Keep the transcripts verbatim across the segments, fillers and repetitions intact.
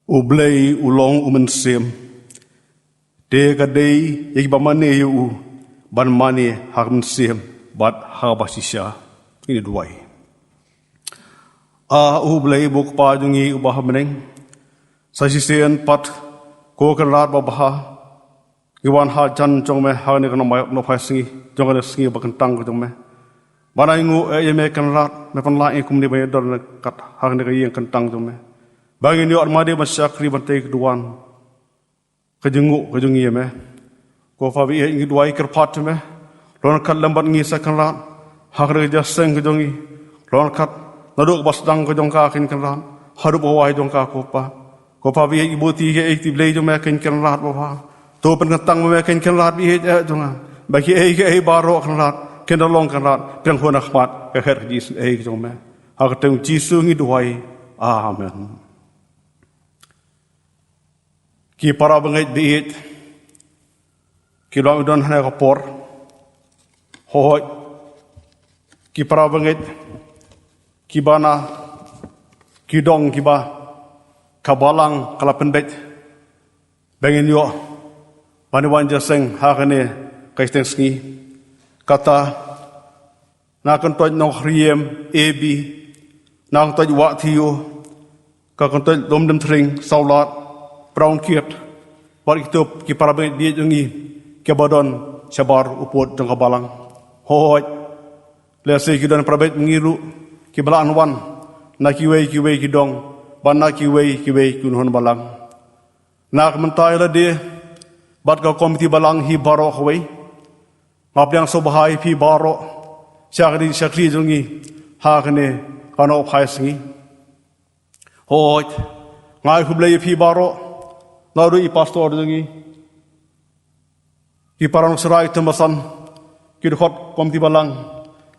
U Blei u long u mynsiem. Te ka dei ïa kiba mane ïa u ban mane ha ka mynsiem bad ha ka bashisha. Ngin duwai. A U Blei, U Kpa jong ngi uba ha bneng, sa shisien pat, ko Kynrad babha, ngi wan hajan jong me ha kane ka nongphai sngi jong kane ka sngi ba kyntang ka jong me. Ban ai nguh ïa me Kynrad, me pynlah ïa ngi kumne ban ïadon ryngkat ha kane ka ïing kyntang jong me. Ba ngin ïoh mane ban shakri ban tei ka duwan ka jingnguh ka jong ngi ïa me. Ko Pa ba ïeit, ngi duwai kyrpad ïa me, long ryngkat lem bad ngi sa Kynrad ha kane ka jingïaseng ka jong ngi. Long ryngkat naduh kaba sdang ka jong ka, ko Kynrad, haduh ba wai jong ka, ko Pa. Ko Pa ba ïeit, ngi buh ïa ki ei ki Blei jong me, ko Kynrad babha. To pynkyntang ma me, ko Kynrad ba ïeit, eh, jong nga, ba ki ei ki ei baroh Kynrad kin da long Kynrad pyrshang ha khmat ka khet ka jingisynei ka jong me. Ha ka kyrteng Jisu ngi duwai. Amen. Ki para bangeit ba ïeit, ki long i don ha kane ka por. Hooid, ki para bangeit, kiba na ki dong kiba ka balang ka la pynbeit ba ngin ïoh ban wan jingïaseng ha kane ka jingïaseng sngi. Kata na ka kyntoit Nongkhriem A B, na ka kyntoit Wah Thio, ka kyntoit Lumdienthring, Sawlad, Brown Kiad, bad kito ki para bangeit ba ïeit jong ngi kiba don shabar u pud jong ka balang. Hooid, lehse ki don para bangeit ba ngi ruh kiba la wan na kiwei kiwei ki dong bad na kiwei kiwei ki kynhun balang. Na ka bynta ïa lade bad ka komiti balang hi baroh kawei, nga pdiang sngewbha ïa phi baroh sha kane ka jingshakri jong ngi ha kane ka nongphai sngi. Hooid, nga ai khublei ïa phi baroh, naduh i pastor jong ngi, ki para nongshakri, ki tymmen basan, ki dkhot komiti balang,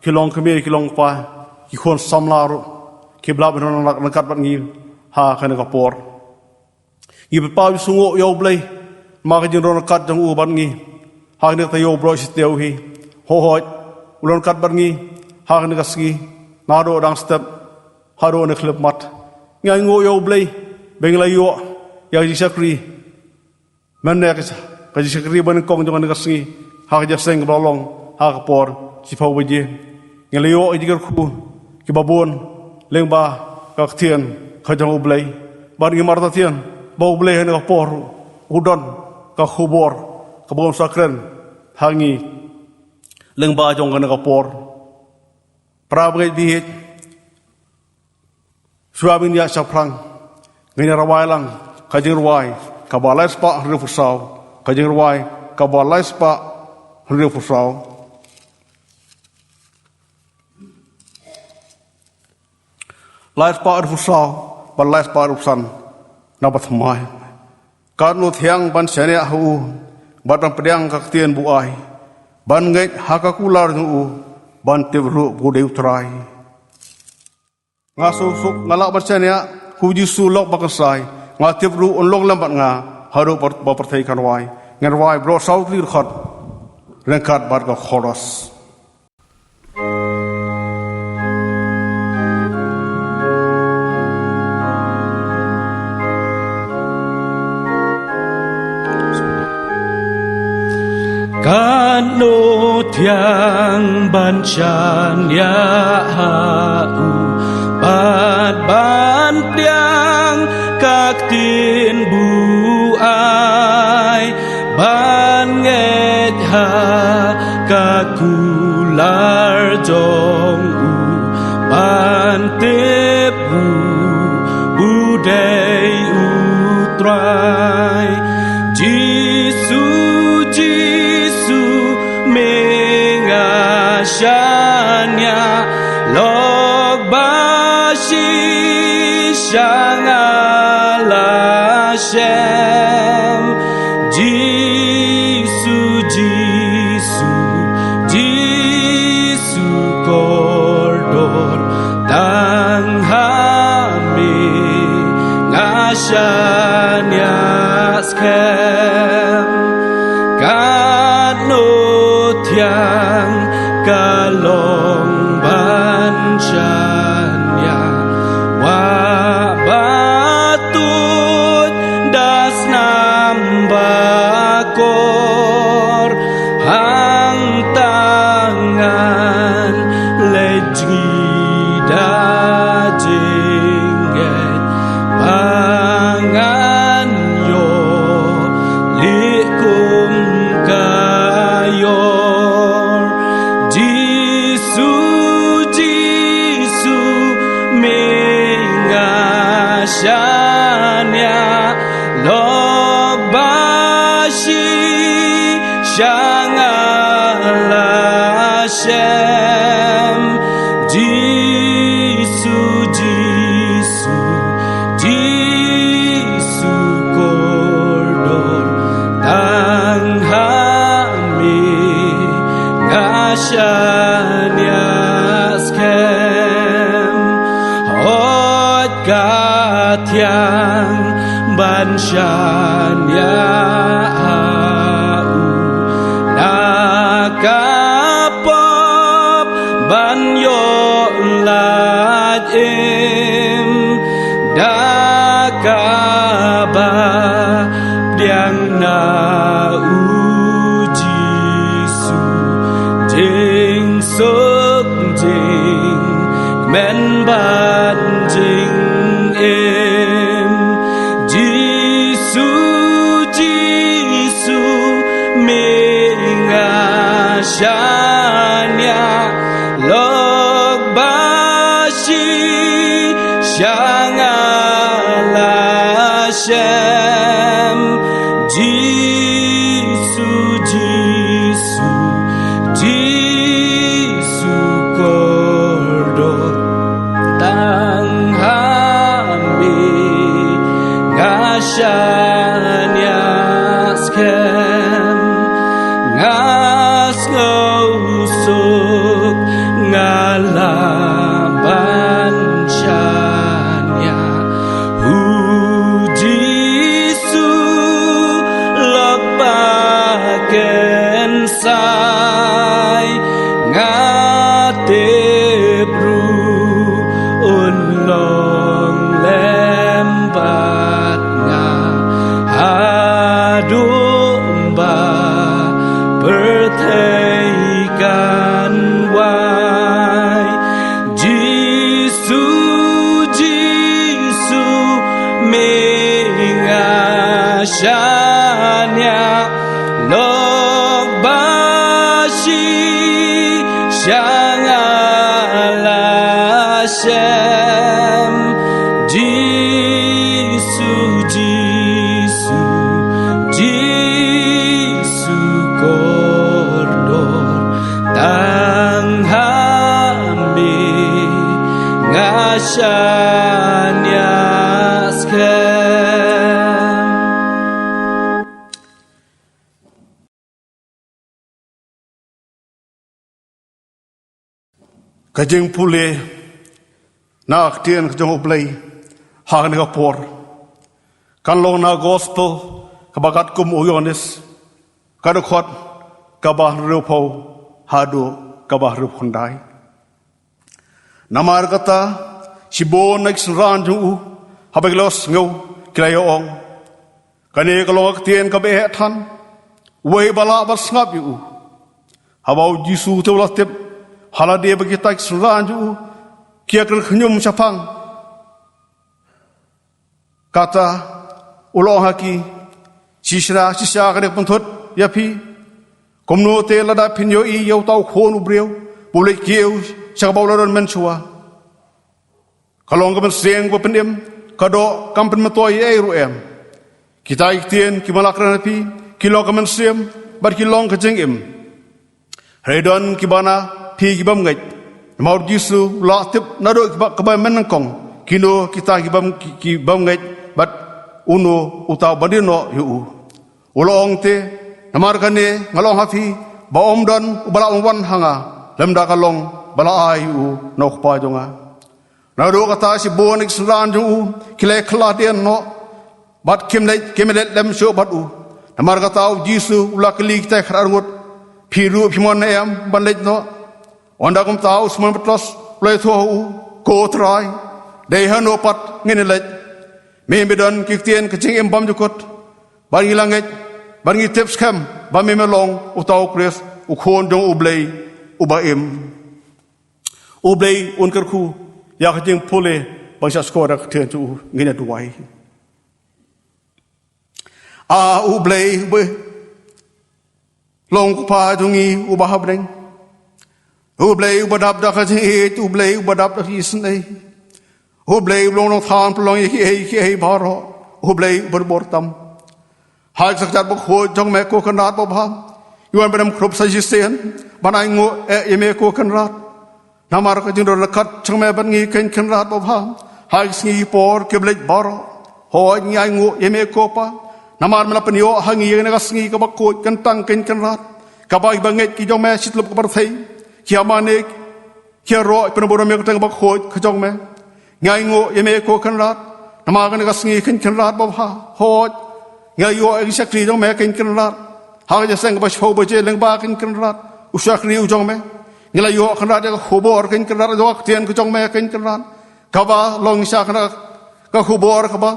ki longkmie, ki longkpa, ki khun samla ruh kiba la pynrung ryngkat bad ngi ha kane ka por. Ngi pynpaw jingsngewnguh ïa U Blei namar ka jingrung ryngkat jong u bad ngi ha kane ka taïew baroh shi taïew hi. Hooid, u long ryngkat bad ngi ha kane ka sngi, naduh dang step haduh kane ka khyllipmat. Ngi ainguh ïa U Blei ba ngi la ïoh ïa ka jingshakri. Mynne ka, ka jingshakri banyngkong jong kane ka sngi ha ka jingïaseng kaba la long ha ka por shiphew baje. Ngi la ïoh ïa ka jingkyrkhu kiba bun lyngba ka ktien ka jong U Blei. Bad ngi martatien ba U Blei ha kane ka por u don ka khubor kaba um sakren ha ngi lyngba jong kane ka por. Para bangeit ba ïeit, shuwa ban ïa shaphrang, ngin ïa rwai lang ka jingrwai kaba lai spah hynriewphew saw, ka jingrwai kaba lai spah hynriewphew saw. Lai spah hynriewphew saw bad lai spah hynriewphew san, naba thymmai. Katno thiang ban shaniah ha u, bad ban pdiang ka ktien buaid, ban ngeit ha ka kular jong u, ban tip ruh ba u dei U Trai. Nga suk suk, nga lah ban shaniah ha U Jisu lok ba kynsai. Nga tip ruh un long lem bad nga haduh ba pyrthei kan wai. Ngin rwai baroh saw tylli dkhot ryngkat bad ka chorus. Katno thiang ban shaniah ha u, bad ban pdiang ka ktien buaid, ban ngeit ha ka kular jong u, ban tip ruh ba u dei U Trai. Jisu, Jisu, me nga shaniah, lok ba shisha nga la shem. Jisu, Jisu, Jisu kordor, tang ha me nga shaniah skhem. Katno thiang ka long ban shaniah, wah ba tuid Pakor hangta ngan leit jngi da jingngeit, ba ngan ïoh lieh kum ka ïor. Jisu, Jisu, me nga shaniah, lok ba shi sha nga la shem. Jisu, Jisu, Jisu kordor, tang ha me nga shaniah skhem. Hooid ka thiang ban shaniah ha u, na ka pop ban ïoh lait im, da kaba pdiang na u Jisu jingsuk jingkmen bad jingim. Jisu, Jisu, me nga shaniah, lok ba shi sha nga la shem. Jisu, Jisu, Jisu kordor, tang ha me nga shaniah skhem. Nga sngewsuk nga lah ban shaniah ha u Jisu, lok ba kynsai nga tip ruh un long lem bad nga haduh ba pyrthei kan wai. Jisu, Jisu, me nga shaniah, lok ba shi sha nga la shem. Jisu, Jisu, Jisu kordor, tang ha me nga shaniah skhem. Ka jingpule na ka ktien ka jong U Blei ha kane ka por kan long na gospel kaba katkum u Ïoannis, ka dkhot kaba hynriewphew haduh kaba hynriewphew khyndai. Namar kata, shibun na ki synran jong u, haba ki la sngew, ki la ïa ong, kane ka long ka ktien kaba eh than, uwei ba lah ban sngap ïa u. Haba u Jisu te u la tip ha lade ba kita ki synran jong u ki ïa kren khñium shaphang kata, u la ong ha ki, shisha shisha nga da pynthut ïa phi, kumno te lada phin ïohi ïa uta u Khun u briew ba u leit kiew sha kaba u la don mynshuwa? Ka long ka mynsiem kaba pynim, ka doh kam pynmyntoi ei ruh em. Kita ki ktien kiba nga la kren ha phi ki long ka mynsiem bad ki long ka jingim. Hynrei don kiba na phi ki bym ngeit. Namar u Jisu u la tip naduh kiba, kaba mynnyngkong kino kita ki bym, ki, ki bym ngeit bad uno uta uban die noh ïa u. U la ong te, namar kane nga la ong ha phi ba ym don uba lah ban wan ha nga lymda ka long ba la ai ïa u na u Kpa jong nga. Naduh kata shibun na ki synran jong u ki la ïa khlad ïa noh bad kim leit, kim leit lem shuh bad u. Namar kata u Jisu u la kylli kita ki khatar ngut, phi ruh phi mon ne em ban leit noh? Ynda kumta u Simon Petros u la ïathuh ha u, ko Trai, dei hano pat ngin ïa leit? Me me don ki ktien ka jingim bymjukut. Bad ngi la ngeit, bad ngi tip skhem ba me me long uta u Khrist, u Khun jong U Blei uba im. U Blei un kyrkhu ïa ka jingpule ba ngi shah skhor ïa ka ktien jong u. Ngin ïa duwai. A U Blei uba long u Kpa jong ngi uba ha bneng. U Blei uba dap da ka jingïeit, U Blei uba dap da ka jingïeit. U Blei uba long nongthaw pynlong ïa kiei kiei baroh. U Blei uba bor tam. Ha ka kjat bakhuid jong me ko Kynrad babha, ngi wan ban ym khrup sa shisien ban ainguh eh ïa me ko Kynrad. Namar ka jingdon ryngkat jong me bad ngi, Kynrad, Kynrad babha. Ha ki sngi ki por ki ba leit baroh, hooid, ngi ainguh ïa me ko Pa. Namar me la pynïoh ha ngi ïa kane ka sngi kaba khuid kyntang, Kynrad, kaba ki bangeit ki jong me shityllup ka pyrthei ki ïa mane, ki ïa roh, ki pynburom ïa ka kyrteng kaba khuid ka jong me. Ngi ainguh ïa me ko Kynrad namar kane ka sngi, Kynrad babha. Hooid, ngi la ïoh ïa ka shakri jong me, Kynrad, ha ka jingïaseng kaba shiphew baje lyngba, Kynrad, u shakri u jong me. Ngi la ïoh, Kynrad, ïa ka khubor, Kynrad, jong ka ktien ka jong me, Kynrad, kaba long shisha, Kynrad, ka khubor kaba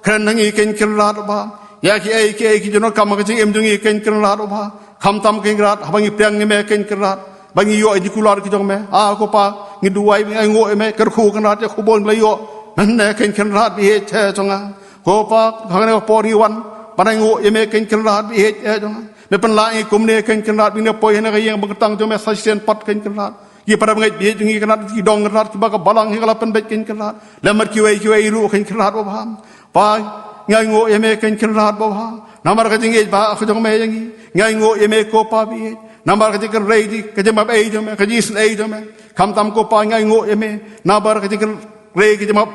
kren ha ngi, Kynrad babha, ïa kiei kiei ki jingdonkam ha ka jingim jong ngi, Kynrad babha. Khamtam, Kynrad, haba ngi pdiang ïa me, Kynrad, ba ngi ïoh ïa ki jingkular ki jong me. A ko Pa, ngi duwai, ngi ainguh ïa me, kyrkhu, Kynrad, ïa ka khubor ngi la ïoh mynne, Kynrad ba ïeit eh jong nga. Ko Pa, ha kane ka por ngi wan ban ainguh ïa me, Kynrad ba ïeit eh jong nga. Me pynlah ïa ngi kumne, Kynrad, ba ngin ïa poi ha kane ka ïing ba kyntang jong me sa shisien pat, Kynrad. Ki para bangeit ba ïeit jong ngi, Kynrad, ki dong, Kynrad, kiba ka balang hi ka la pynbeit, Kynrad, lem bad kiwei kiwei ruh, Kynrad babha. Pa, ngi ainguh ïa me, Kynrad babha, namar ka jingïeit ba ka jong me ïa ngi. Ngi ainguh ïa me ko Pa ba ïeit namar ka jingkynrei, ka jingmap ei jong me, ka jingisynei jong me. Khamtam ko Pa, ngi ainguh ïa me namar ka jingkynrei, ka jingmap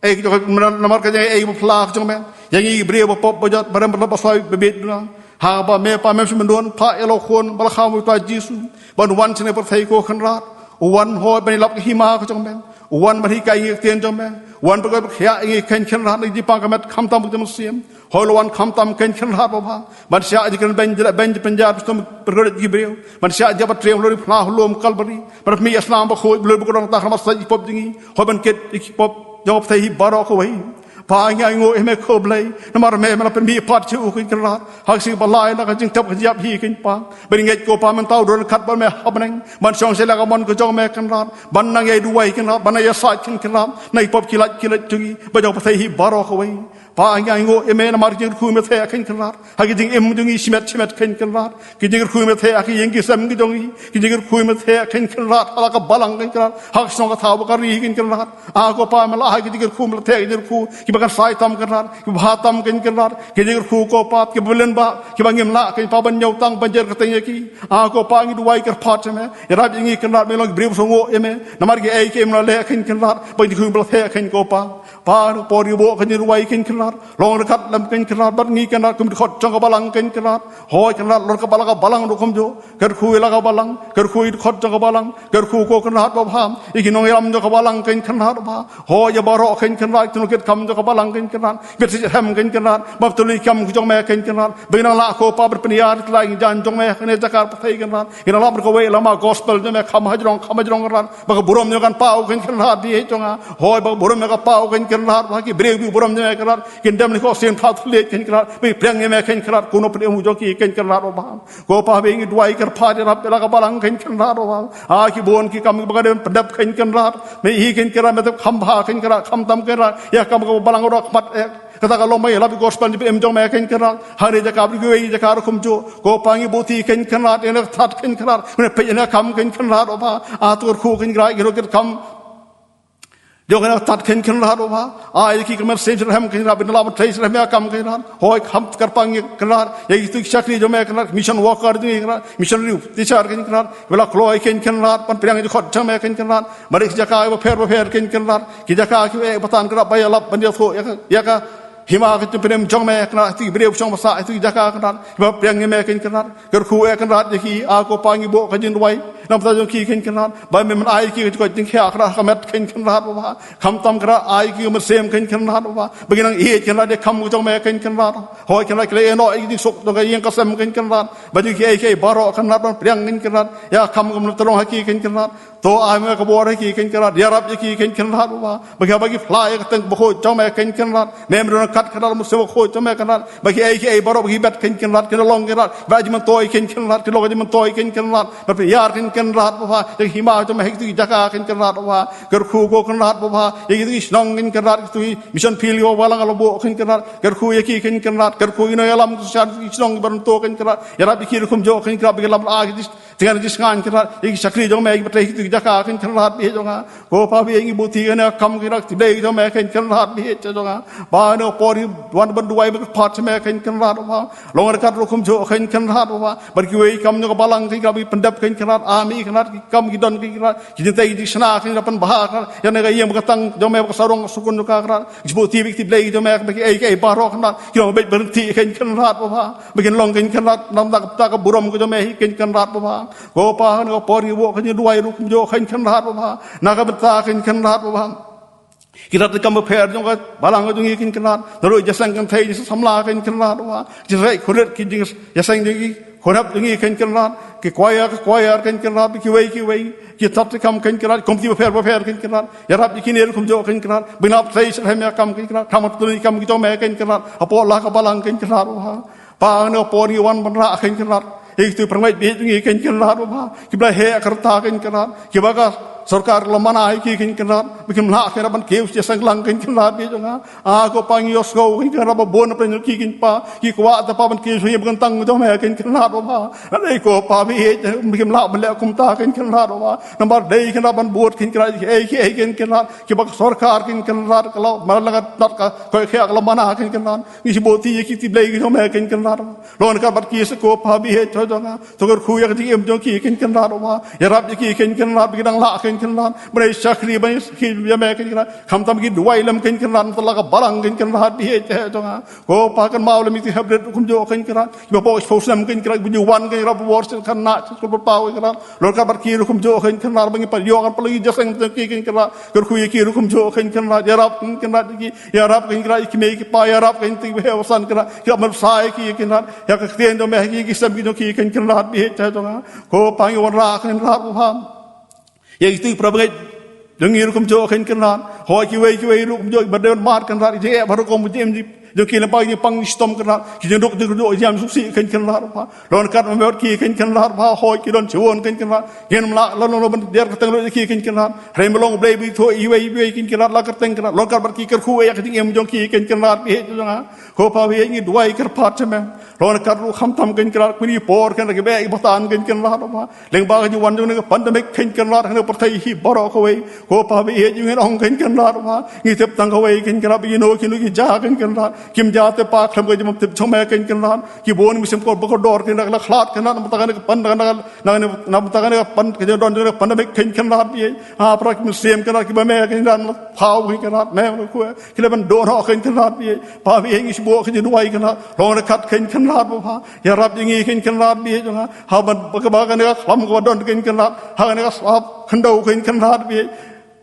ei, ka jong, namar ka jingaiei ba phylla ka jong me ïa ngi ki briew ba pop ba jot, ba rem ba tlot, ba slai ba bieit, ba na ha ba me Pa mem shym don phah ïa la u Khun ba la kham, u Trai Jisu, ban wan sha kane ka pyrthei ko Kynrad. U wan, hooid, ban ïalap ka hima ka jong me. U wan ban hikai ïa ngi ka ktien jong me. U wan ban koit ban khiah ïa ngi, Kynrad, na ka jingpang ka met khamtam ka jingmynsiem. Hooid, la wan khamtam, Kynrad babha, ban shah ïa ka jingkren beiñ, jingpynjah, ban sngewthuh, ban kyrkhu ïa ki briew, ban shah ïa ka jingbat triem halor ka pla ha lum Kalbari, ban pynmih ïa ka snam bakhuid ba lut bad ka dohnud, khamtam ïa ki pop jong ngi. Hooid, ban kit ïa ki pop jong ka pyrthei hi baroh kawei. Pa, ngi ainguh ïa me ko Blei namar me, me la pynmih pat sha u, Kynrad, ha ka sngi ba lai na ka jingtep ka jingïap hi, Kynrad Pa. Ba ngi ngeit ko Pa, mynta u don ryngkat bad me ha bneng ban shong sha la ka mon ka jong me, Kynrad, ban nang ïa duwai, Kynrad, ban nang ïa said, Kynrad, na ki pop ki lait ki lait jong ngi bad jong ka pyrthei hi baroh kawei. Pa, ngi ainguh ïa me namar ki jingkyrkhu me theh, Kynrad, ha ki jingim jong ngi shimet shimet, Kynrad. Ki jingkyrkhu me theh ha ki ïing ki sem ki jong ngi. Ki jingkyrkhu me theh, Kynrad, ha la ka balang, Kynrad, ha ka shnong ka thaw bad ka ri, Kynrad. A ko Pa, me la ai ki jingkyrkhu, me la theh ki jingkyrkhu kiba kynsai tam, Kynrad, kiba bha tam, Kynrad. Ki jingkyrkhu ko Pa kiba lyngba, kiba ngim lah, Kynrad Pa, ban ñiew tang ban jer kyrteng ïa ki. A ko Pa, ngi duwai kyrpad sha me, ïarap ïa ngi, Kynrad, me long ki briew ba sngewnguh ïa me namar kiei kiei me la leh, Kynrad, ba ki jingkyrkhu ba la theh, Kynrad ko Pa. Pa, ha kane ka por ngi buh ka jingduwai, Kynrad, long ryngkat lem, Kynrad, bad ngi, Kynrad, kum ki dkhot jong ka balang, Kynrad. Hooid, Kynrad, long ryngkat bad la ka balang ruh kumjuh. Kyrkhu ïa la ka balang, kyrkhu ïa ki dkhot jong ka balang, kyrkhu ko Kynrad babha ïa ki nongïalam jong ka balang, Kynrad babha. Hooid, ïa baroh, Kynrad, ki nongkitkam jong ka balang, Kynrad, bit sha syrhem, Kynrad, ban pynlong ïa ki kam ki jong me, Kynrad, ba ngin nang lah ko Pa ban pynïar ïa ki jaiñ jong me ha kane ka jaka pyrthei, Kynrad. Ngin nang lah ban kawei lama gospel jong me kham hajrong kham hajrong, Kynrad, ba ka burom jong me kan paw, Kynrad ba ïeit jong nga. Hooid, ba ka burom jong me ka paw, Kynrad, ba ki briew ba burom jong me, Kynrad, kin dem lyngkot sien phra thylliej, Kynrad, ba ki pdiang ïa me, Kynrad, kum u nongpynim jong ki, Kynrad babha. Ko Pa, ba ngi duwai kyrpad, ïarap ïa la ka balang, Kynrad babha. Ha ki bun ki kam kiba ka dei ban pyndep, Kynrad, me i, Kynrad, me tip kham bha, Kynrad, khamtam, Kynrad, ïa ka kam kaba balang u da khmat eh. Kata ka long ba ngi ïalap ïa ka gospel jong ka jingpynim jong me, Kynrad, ha kane ka jaka bad kiwei ki jaka ruh kumjuh. Ko Pa, ngi buhti, Kynrad, ïa kane ka tat, Kynrad, ngi peit ïa kane ka kam, Kynrad babha. A to kyrkhu, Kynrad, ïa ki nongkitkam jong kane ka tat, Kynrad babha. Ai ïa ki ka mynsiem syrhem, Kynrad, ba kin lah ban trei syrhem ïa ka kam, Kynrad. Hooid, kham kyrpang ïa, Kynrad, ïa kito ki shakri jong me, Kynrad, mission worker jong ngi, Kynrad, missionary, teacher, Kynrad, ba la kloi, Kynrad, ban pdiang ïa ki dkhot jong me, Kynrad, bad ki jaka bapher bapher, Kynrad, ki jaka kiba eh ba tan, Kynrad, ba ïalap ban ïathuh ïa ka, ïa ka hima ka jingpynim jong me, Kynrad, ha kito ki briew ba shong ba sah ha kito ki jaka, Kynrad, kiba pdiang ïa me, Kynrad. Kyrkhu eh, Kynrad, ïa ki, a ko Pa, ngi buh ka jingduwai na ka bynta jong ki, Kynrad, ba me men ai ïa ki ka jingkoit jingkhiah, Kynrad, ha ka met, Kynrad babha. Khamtam, Kynrad, ai ïa ki ka mynsiem, Kynrad babha, ba kin nang ïeit, Kynrad, ïa ka kam ka jong me, Kynrad. Hooid, Kynrad, ki la ïehnoh ïa ka jingsuk jong ka ïing ka sem, Kynrad, bad ïa kiei kiei baroh, Kynrad, ban pdiang, Kynrad, ïa ka kam kaba me la pynlong ha ki, Kynrad. To ai me ka bor ïa ki Kynrad, ïarap ïa ki Kynrad Baba. Ba ki ba ki phla ïa ka teng bakhuid jong me Kynrad. Mem don kat ka dal musim bakhuid jong me Kynrad. Ba ki ei ki ei baroh ba ki bet Kynrad, ki long Kynrad. Ba jingmyntoi Kynrad, ki long jingmyntoi Kynrad. Ba pynïar Kynrad Baba. Ïa ki hima jong me ha kito ki jaka Kynrad Baba. Kyrkhu ko Kynrad Baba. Ïa kito ki shnong Kynrad, kito ki mission field ko Balang Laboh Kynrad. Kyrkhu ïa ki Kynrad. Kyrkhu ïa ki nongïalam ki shan ki shnong ki baroh to Kynrad. Ïarap ïa ki ruh kumjuh Kynrad. Ba ki lam la ki Tyngan jingshngaiñ Kynrad, ïa ki shakri jong me, ïa ki batai ki jaka Kynrad Baba jong nga. Ko Pa Baba ïa ngi buti kane ka kam Kynrad, ki dei jong me Kynrad Baba jong nga. Ba ne por hi wan ban duwai ba kyrpad jong me Kynrad Baba. Long ryngkat ruh kumjuh Kynrad Baba. Bad kiwei kam jong ka balang Kynrad, ba ki pyndep Kynrad, ami Kynrad, ki kam ki don Kynrad, ki jingtei ki jingshna Kynrad, pynbha Kynrad. Ïa ne ka ïing ba ka tang jong me ba ka sarong sukun jong ka Kynrad. Ki buti ba ki blei jong me, ba ki ei ki ei baroh Kynrad. Ki long beit bynriti Kynrad Baba. Ba kin long Kynrad, nam da ka burom ka jong me hi Kynrad Baba. Ko Pa, ha kane ka por ngi buh ka jingduwai ruh kumjuh Kynrad Baba. Na ka bynta Kynrad Baba. Ki tat ki kam bapher jong ka balang ka jong ngi Kynrad. Naduh ïaseng kynthei, ïaseng samla Kynrad Baba. Ïaseng khurit ki jingïaseng jong ngi. Khunhap jong ngi Kynrad. Ki choir, ki choir Kynrad, kiwei kiwei. Ki tat ki kam Kynrad, komiti bapher bapher Kynrad. Ïarap ïa kine ruh kumjuh Kynrad. Bynap trei sha lem ïa kam Kynrad. Kham tun ïa kam ki jong me Kynrad. Hapoh la ka balang Kynrad Baba. Pa, ha kane ka por ngi wan ban rah Kynrad. Ïa kito ki pyrngait beit jong ngi Kynrad Baba. Kiba la heh ka rta Kynrad. Kiba ka sorkar la mana ïa ki Kynrad. Ba kim lah Kynrad ban kiew sha seng lang Kynrad beit jong nga. A ko Pa ngi ïohsngew Kynrad ba bun na pdeng jong ki Kynrad Pa. Ki kwah te Pa ban kiew sha ïing ba kyntang jong me Kynrad Baba. Hynrei ko Pa beit ba kim lah ban leh kumta Kynrad Baba. Namar dei Kynrad ban bud Kynrad ei ki ei Kynrad. Kiba ka sorkar Kynrad ka la, ma la ka nat ka koit ka khiah ka la mana Kynrad. Ngi shu buti ïa ki ti blei ki jong me Kynrad. Long ryngkat bad ki sa ko Pa beit jong nga. To kyrkhu ïa ka jingim jong ki Kynrad Baba. Ïarap ïa ki Kynrad ba ki dang lah Kynrad. Ba dei shakri ba ki ïa me Kynrad. Khamtam ki duwai lem Kynrad. Namar la ka balang Kynrad beit jong nga. Ko Pa kynmaw lem ïa ki hapdeng kumjuh Kynrad. Kiba pok sha snem Kynrad. Ba ju wan Kynrad ba bor sha kane sha skul ba paw Kynrad. Long ryngkat bad ki ruh kumjuh Kynrad. Ba ngi pat ïoh kan pynlong ïa jingïaseng jong ki Kynrad. Kyrkhu ïa ki ruh kumjuh Kynrad. Ïarap Kynrad ïa ki. Ïarap Kynrad ïa ki mei ki pa, ïarap Kynrad ïa ki basan Kynrad, ïarap ban sa ïa ki Kynrad, ïa ka ktien jong me ha ki sem ki jong ki Kynrad beit jong nga. Ko Pa ngi wanrah Kynrad Baba. Ïa kito ki para bangeit jong ngi ruh kumjuh Kynrad. Hooid kiwei kiwei ruh kumjuh ba dei ban mad Kynrad, ïa jingeh baroh kum jingim jong ki lyngba jingpang shitom Kynrad, ki jingduk jingkyrduh jingïam sngewsih Kynrad Baba. Long ryngkat bad ki Kynrad Baba, hooid ki don shibun Kynrad. Ngim lah lano ban der kyrteng lut ïa ki Kynrad. Hynrei me long U Blei ba ithuh iwei iwei Kynrad la kyrteng Kynrad. Long ryngkat bad ki kyrkhu ïa ka jingim jong ki Kynrad beit jong nga. Ko Pa beit ngi duwai kyrpad sha me. Long ryngkat ruh khamtam Kynrad, kine ki por Kynrad kiba eh kiba tan Kynrad Baba. Lyngba ka jingwan jong kane ka pandemic Kynrad ha kane ka pyrthei hi baroh kawei. Ko Pa beit ngi ong Kynrad Baba. Ngi tip tang kawei Kynrad ba ïano kino ki jia Kynrad. Kim jia te Pa khlem ka jingtip jong me Kynrad. Ki bun ki mynsiem kor ba kordor Kynrad la khlad Kynrad namar kane ka pan, na kane, namar kane ka pan, ka jingdon jong kane ka pandemic Kynrad beit. Ha para ki mynsiem Kynrad kiba me Kynrad la thaw Kynrad me la khwai. Ki la ban don hok Kynrad beit. Pa beit ngi shu buh ka jingduwai Kynrad. Long ryngkat Kynrad Baba. Ïarap ïa ngi Kynrad beit jong nga. Ha ban ba ka ba kane ka khlam kaba don Kynrad. Ha kane ka sap khyndew Kynrad beit.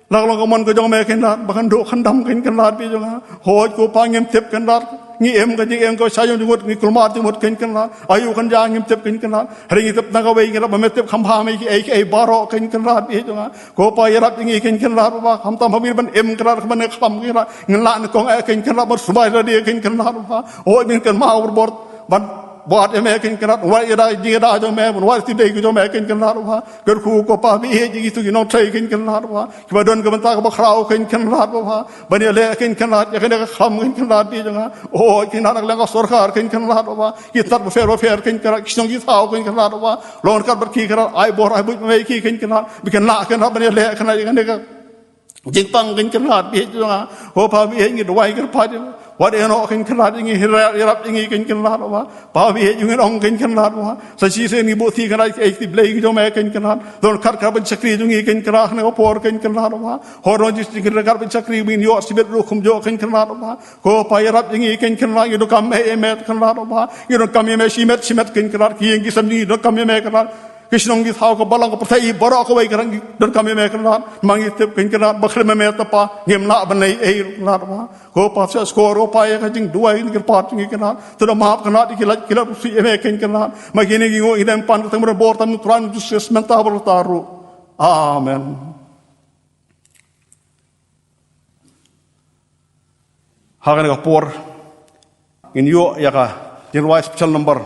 La ka long ka mon ka jong me Kynrad, ba kan duh kan dam Kynrad beit jong nga. Hooid ko Pa ngim tip Kynrad. Ngi im ka jingim ka shah ïong jingmut, ngi kulmar jingmut Kynrad. Aïu kan jia ngim tip Kynrad. Hynrei ngi tip na kawei Kynrad, ba me tip kham bha me ki ei ki ei baroh Kynrad beit jong nga. Ko Pa ïarap ïa ngi Kynrad Baba, khamtam ha mir ban im Kynrad, ban khlam Kynrad. Ngin lah nyngkong eh Kynrad, ban sumar lade Kynrad Baba. Hooid ngin kynmaw bor bor ban wad ïa me Kynrad, wad ïa da jingïada jong me, ban wad ïa ti dei ki jong me Kynrad Baba. Kyrkhu ko Pa beit ïa kito ki nongtrei Kynrad Baba. Kiba don ka bynta kaba khraw Kynrad Baba. Ban ïaleh Kynrad, ïa kane ka khlam Kynrad beit jong nga. O Kynrad na ka liang ka sorkar Kynrad Baba. Ki tat bapher bapher Kynrad, ki shnong ki thaw Kynrad Baba. Long ryngkat bad ki Kynrad, ai bor ai buit ma me ki Kynrad. Ba kin lah Kynrad ban ïaleh Kynrad ïa kane ka jingpang Kynrad beit jong nga. Ko Pa beit ngi duwai kyrpad ïa ngi. Wat ïehnoh Kynrad ïa ngi, ïarap ïa ngi Kynrad Baba. Pa beit ngi ong Kynrad Baba. Sa shisien ngi buh ti Kynrad ïa ki blei ki jong me Kynrad. Don ryngkat ka ban shakri jong ngi Kynrad, ha kane ka por Kynrad Baba. Hooid don jingshakri ryngkat ban shakri ba ngin ïoh shimet ruh kumjuh Kynrad Baba. Ko Pa ïarap ïa ngi Kynrad, ngi donkam ïa me Kynrad Baba. Ngi donkam ïa me shimet shimet Kynrad, ki ïing ki sem jong ngi donkam ïa me Kynrad. Ki shnong ki thaw ka balang ka pyrthei baroh kawei Kynrad ngi donkam ïa me Kynrad. Ma ngi tip Kynrad ba khlem ïa me te Pa ngim lah ban leh ei ruh Kynrad Baba. Ko Pa sa shkor ko Pa ïa ka jingduwai jingkyrpad jong ngi Kynrad. To da map Kynrad ïa ki lait ki lait ruh sha me Kynrad. Ma kine ki nguh ngi dem pan ka tang bor tam Trai Jisu Khrist mynta bad lata ruh. Amen. Ha kane ka por ngin ïoh ïa ka jingrwai special number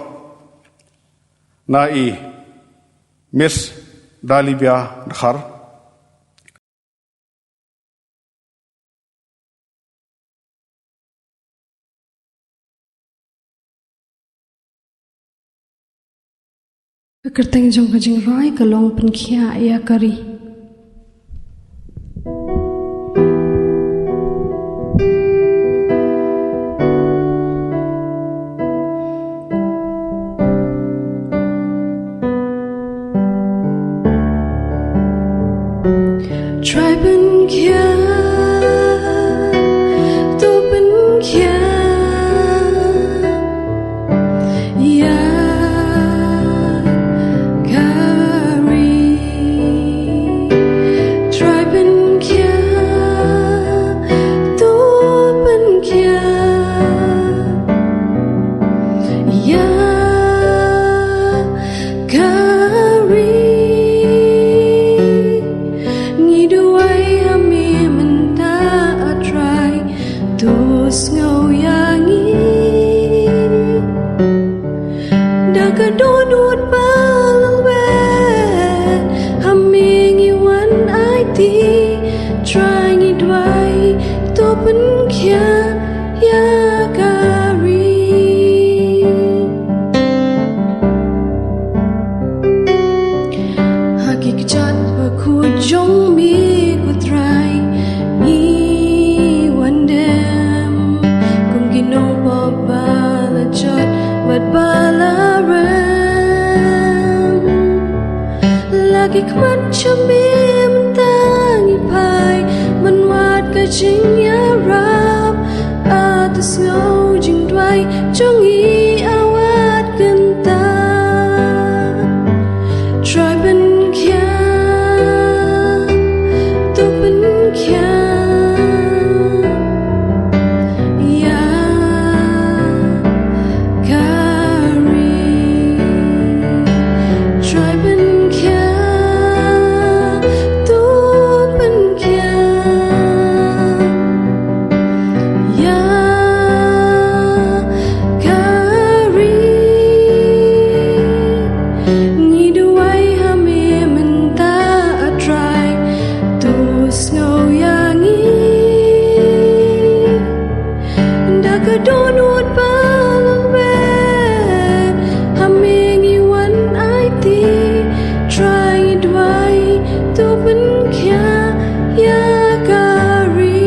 na i Miss Dalibia Dkhar. Ka kyrteng jong ka jingrwai ka long Pynkhiah ïa ka Ri. Trai pynkhiah, to pynkhiah ïa ka Ri. Trai pynkhiah, to pynkhiah ïa ka Ri. Ngi duwai ha me mynta, A Trai, to sngew ïa ngi. Da ka dohnud ba lyndet, ha me ngi wan aiti. Trai, ngi duwai, to pynkhiah ïa ka Ri. Ha ki kjat bakhuid jong me, ko Trai, ngi wan dem kum ki nongpop ba la jot bad ba la rem. La ki khmat jong me mynta ngi phai ban wad ka jingïarap. A, to sngew jingduwai jong ngi, A wat kynta. Trai pynkhiah, to pynkhiah ïa ka Ri. Trai pynkhiah, to pynkhiah ïa ka Ri. Ngi duwai ha me mynta, A Trai, to sngew ïa ngi. Da ka dohnud ba lyndet, ha me ngi wan aiti. Trai, ngi duwai, to pynkhiah ïa ka Ri.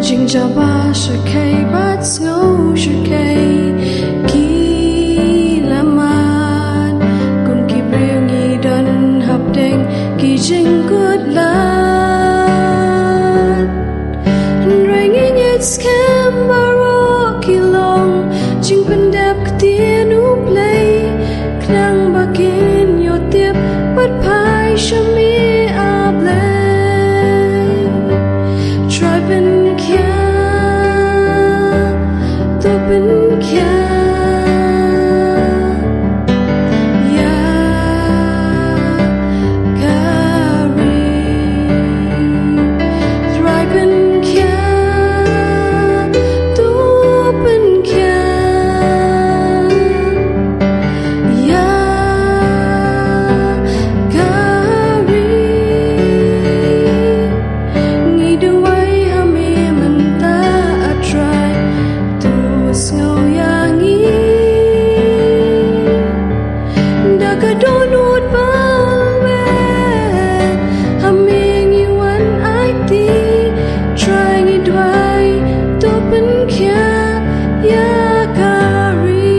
Jingjaba shyrkhei bad sngew shyrkhei ki la mad. Kum ki briew ngi don hapdeng ki jingkut lad. Hynrei ngi ngeit skhem baroh ki long jingpyndep ktien U Blei, khnang ba kin ïoh tip bad phai sha me, A Blei. Trai pynkhiah, to pynkhiah ïa ka Ri. Trai pynkhiah, to pynkhiah ïa ka Ri. Ngi duwai ha me mynta, A Trai, to sngew ïa ngi. Da ka dohnud ba lyndet, ha me ngi wan aiti. Trai, ngi duwai, to pynkhiah ïa ka Ri.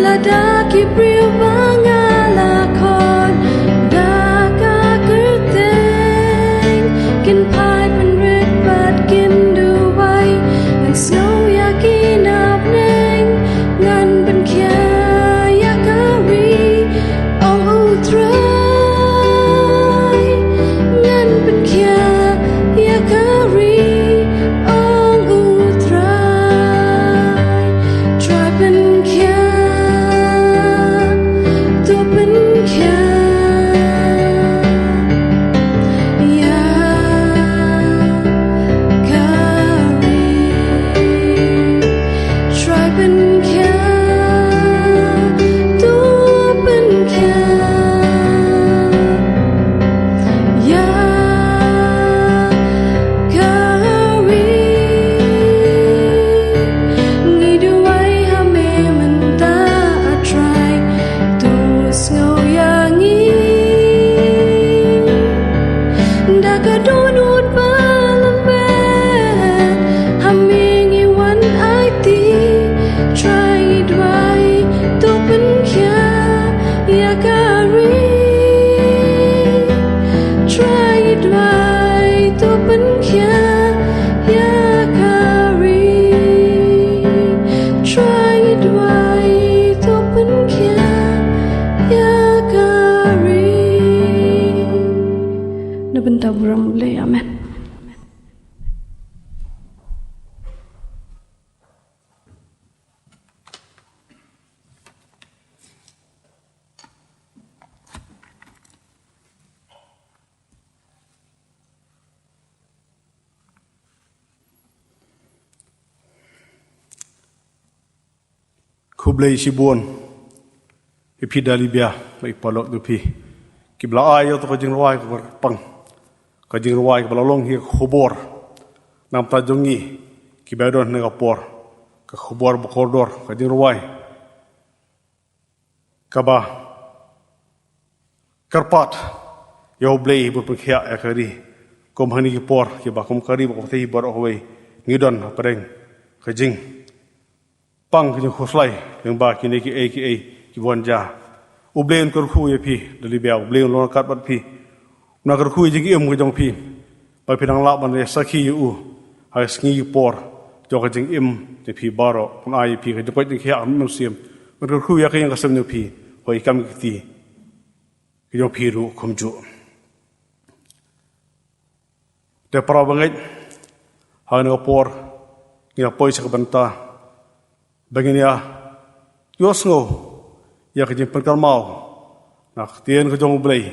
Lada ki briew ba nga la khot da ka kyrteng, kin phai pynrit bad kin duwai, ngan sngew ïa ki na bneng. Ngan pynkhiah ïa ka Ri, ong U Burom Blei. Amen. Khublei shibun ïa phi da Libya, ba i paralok jong phi kiba la ai ïa ka jingrwai kaba pang, ka jingrwai kaba la long hi ka khubor na ka bynta jong ngi kiba don ha kane ka por, ka khubor bakordor, ka jingrwai kaba kyrpad ïa U Blei ban pynkhiah ïa ka ri. Kum ha kine ki por kiba kum ka ri bad kum ka pyrthei baroh kawei ngi don hapdeng ka jingpang, ka jingkhuslai lyngba kine kiei kiei kiba wan jia. U Blei un kyrkhu ïa phi da Libya, U Blei un long ryngkat bad phi. Una kyrkhu ïa ka jingim ka jong phi ba phin nang lah ban ïa sakhi ïa u ha ki sngi ki por jong ka jingim jong phi baroh. Un ai ïa phi ka jingkoit jingkhiah ka mynsiem, un kyrkhu ïa ka ïing ka sem jong phi, ha ki kam ki kti ki jong phi ruh kumjuh. Te para bangeit, ha kane ka por ngi la poi sha ka bynta ba ngin ïa ïohsngew ïa ka jingpynkynmaw na ka ktien ka jong U Blei.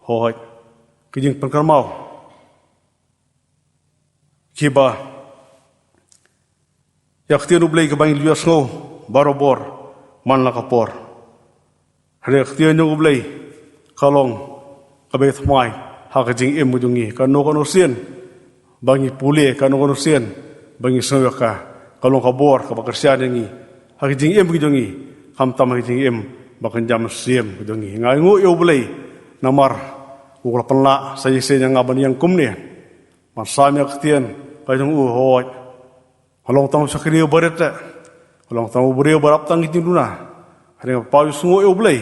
Hooid, ka jingpynkynmaw kiba ïa ka ktien U Blei kaba ngi la ïohsngew barabor man la ka por. Hynrei ka ktien jong U Blei ka long kaba thymmai ha ka jingim ka jong ngi. Kano kano sien ba ngi pule, kano kano sien ba ngi sngew ïa ka, ka long ka bor kaba kyrshan ïa ngi ha ka jingim ka jong ngi, khamtam ha ka jingim ba kynja mynsiem ka jong ngi. Nga ainguh ïa U Blei namar u la pynlah sa shisien ïa nga ban ïeng kumne ban sam ïa ka ktien ka jong u. Hooid, nga long tang u shakri uba rit, nga long tang u briew uba rap tang ki jingduna. Hynrei nga pynpaw sngewbha ïa U Blei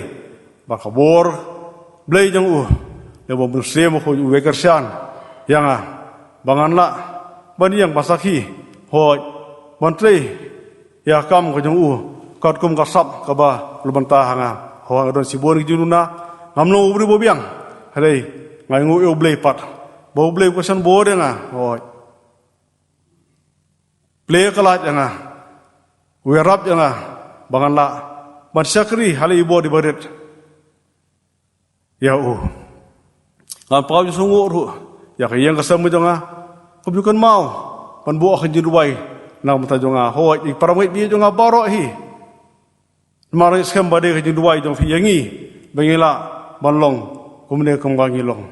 ba ka bor Blei jong u, lem bad U Mynsiem Bakhuid, u wei kyrshan ïa nga ba ngan lah ban ïeng ban sakhi, hooid, ban trei ïa ka kam ka jong u katkum ka sap kaba u la bynta ha nga. Hooid, nga don shibun ki jingduna, ngam long u briew ba biang, hynrei nga ainguh ïa U Blei pat ba U Blei u kyrshan bor ïa nga. Hooid, plie ka lad ïa nga, u ïarap ïa nga ba ngan lah ban shakri ha la i bor iba rit ïa u. Ngan pynpaw jingsngewnguh ruh ïa ka ïing ka sem ka jong nga kaba ju kynmaw ban buh ïa ka jingduwai na ka bynta jong nga. Hooid, ïa ki para bangeit baieit jong nga baroh hi, namar ngi skhem ba dei ka jingduwai jong phi ïa ngi ba ngi lah ban long kumne kumba ngi long.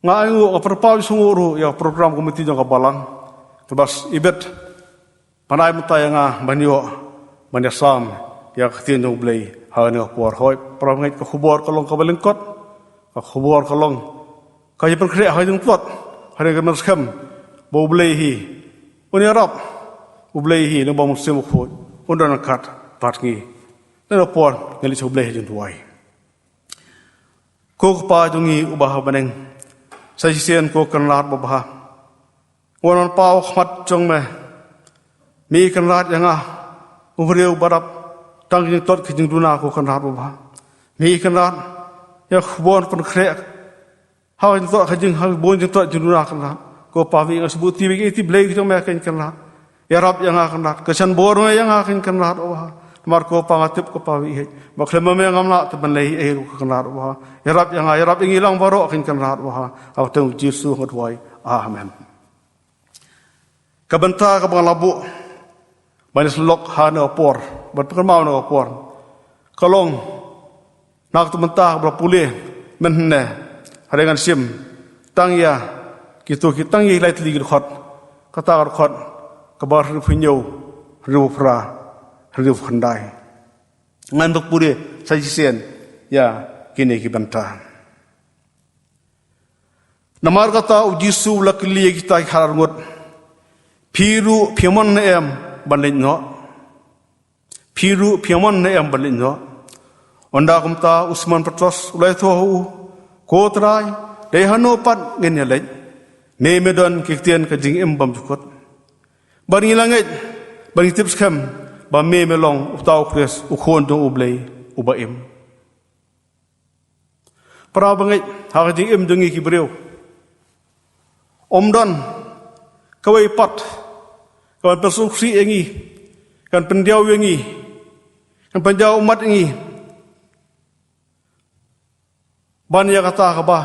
Nga ainguh, nga pynpaw jingsngewnguh ruh ïa ka program committee jong ka balang kaba ibit ban ai bynta ïa nga ban ïoh ban ïasam ïa ka ktien jong U Blei ha kane ka por. Hooid para bangeit, ka khubor ka long kaba lyngkot, ka khubor ka long ka jingpynkhreh ha ka jingtlot. Hynrei ngin skhem ba U Blei hi un ïarap, U Blei hi lem bad U Mynsiem Bakhuid un don ryngkat bad ngi. Ha kane ka por ngin leit sha U Blei ha jingduwai. Ko Kpa jong ngi uba ha bneng, sa shisien ko Kynrad babha, nga wan paw ha khmat jong me. Me kynrad ïa nga, u briew ba rap tang jingtlot ka jingduna, ko Kynrad babha. Me kynrad ïa ka bor pynkhreh ha ka jingtlot, ka jing, ha ka bor jingtlot jingduna, Kynrad. Ko Pa, ïa nga shu buh ti, ïa ti Blei ka jong me, ko Kynrad. Ïarap ïa nga Kynrad, kyrshan bor ïa nga ko Kynrad, oh ha. Namar ko Pa, nga tip ko Pa, ïa ba khlem ma me ngam lah te ban leh ei ei ruh ko Kynrad, oh ha. Ïarap ïa nga, ïarap ïa ngi lang baroh ko Kynrad, oh ha. Ha ka kyrteng U Jisu nga duwai. Amen. Ka bynta kaba nga la buh ban ïasyllok ha kane ka por, ban pynkynmaw ha kane ka por, ka long na kata ka bynta kaba la pule mynhynne. Hynrei ngan shim tang ïa kito ki, tang ïa ki lai tylli ki dkhot. Kata ka dkhot kaba hynriewphew hynñiew, hynriewphew phra, hynriewphew khyndai. Ngan ïa pule sa shisien ïa kine ki bynta. Namar kata U Jisu u la kylli ïa kita ki arngut: Phi ruh phi mon ne em ban leit noh? Phi ruh phi mon ne em ban leit noh? Ynda kumta u Simon Petros u la ïathuh ha u: Ko Trai, dei hano pat ngin ïaleit? Me me don ki ktien ka jingim bymjukut. Bad ngi la ngeit bad ngi tip skhem ba me me long uta U Khrist, U Khun jong U Blei uba im. Para bangeit, ha ka jingim jong ngi ki briew, Ym don kawei pat ka ban pynsngewsih ïa ngi, ka ban pyndiaw ïa ngi, ka ban pynjaw ummat ïa ngi. Ban ïa kata kaba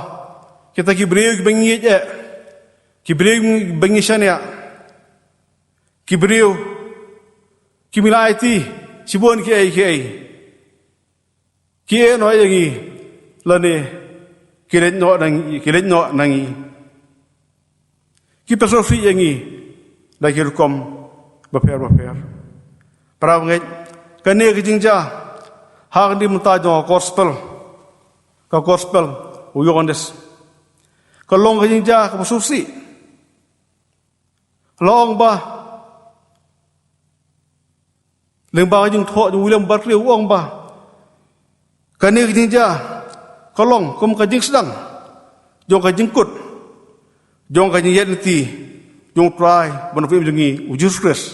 kita ki briew kiba ngi ïeit eh, ki briew kiba ngi shaniah, ki briew kiba ngi la aiti shibun kiei kiei, ki ïeh noh ïa ngi lane ki leit noh na ngi, ki leit noh na ngi. Ki pynsngewsih ïa ngi da ki rukom bapher bapher. Para bangeit, kane ka jingjia ha ka dei mynta jong ka gospel, ka gospel u Ïoannis. Ka long ka jingjia kaba sngewsih. La ong ba lyngba ka jingthoh jong u William Barclay u ong ba kane ka jingjia ka long kum ka jingsdang jong ka jingkut jong ka jingïaid lynti jong u Trai ba nongpynim jong ngi u Jisu Khrist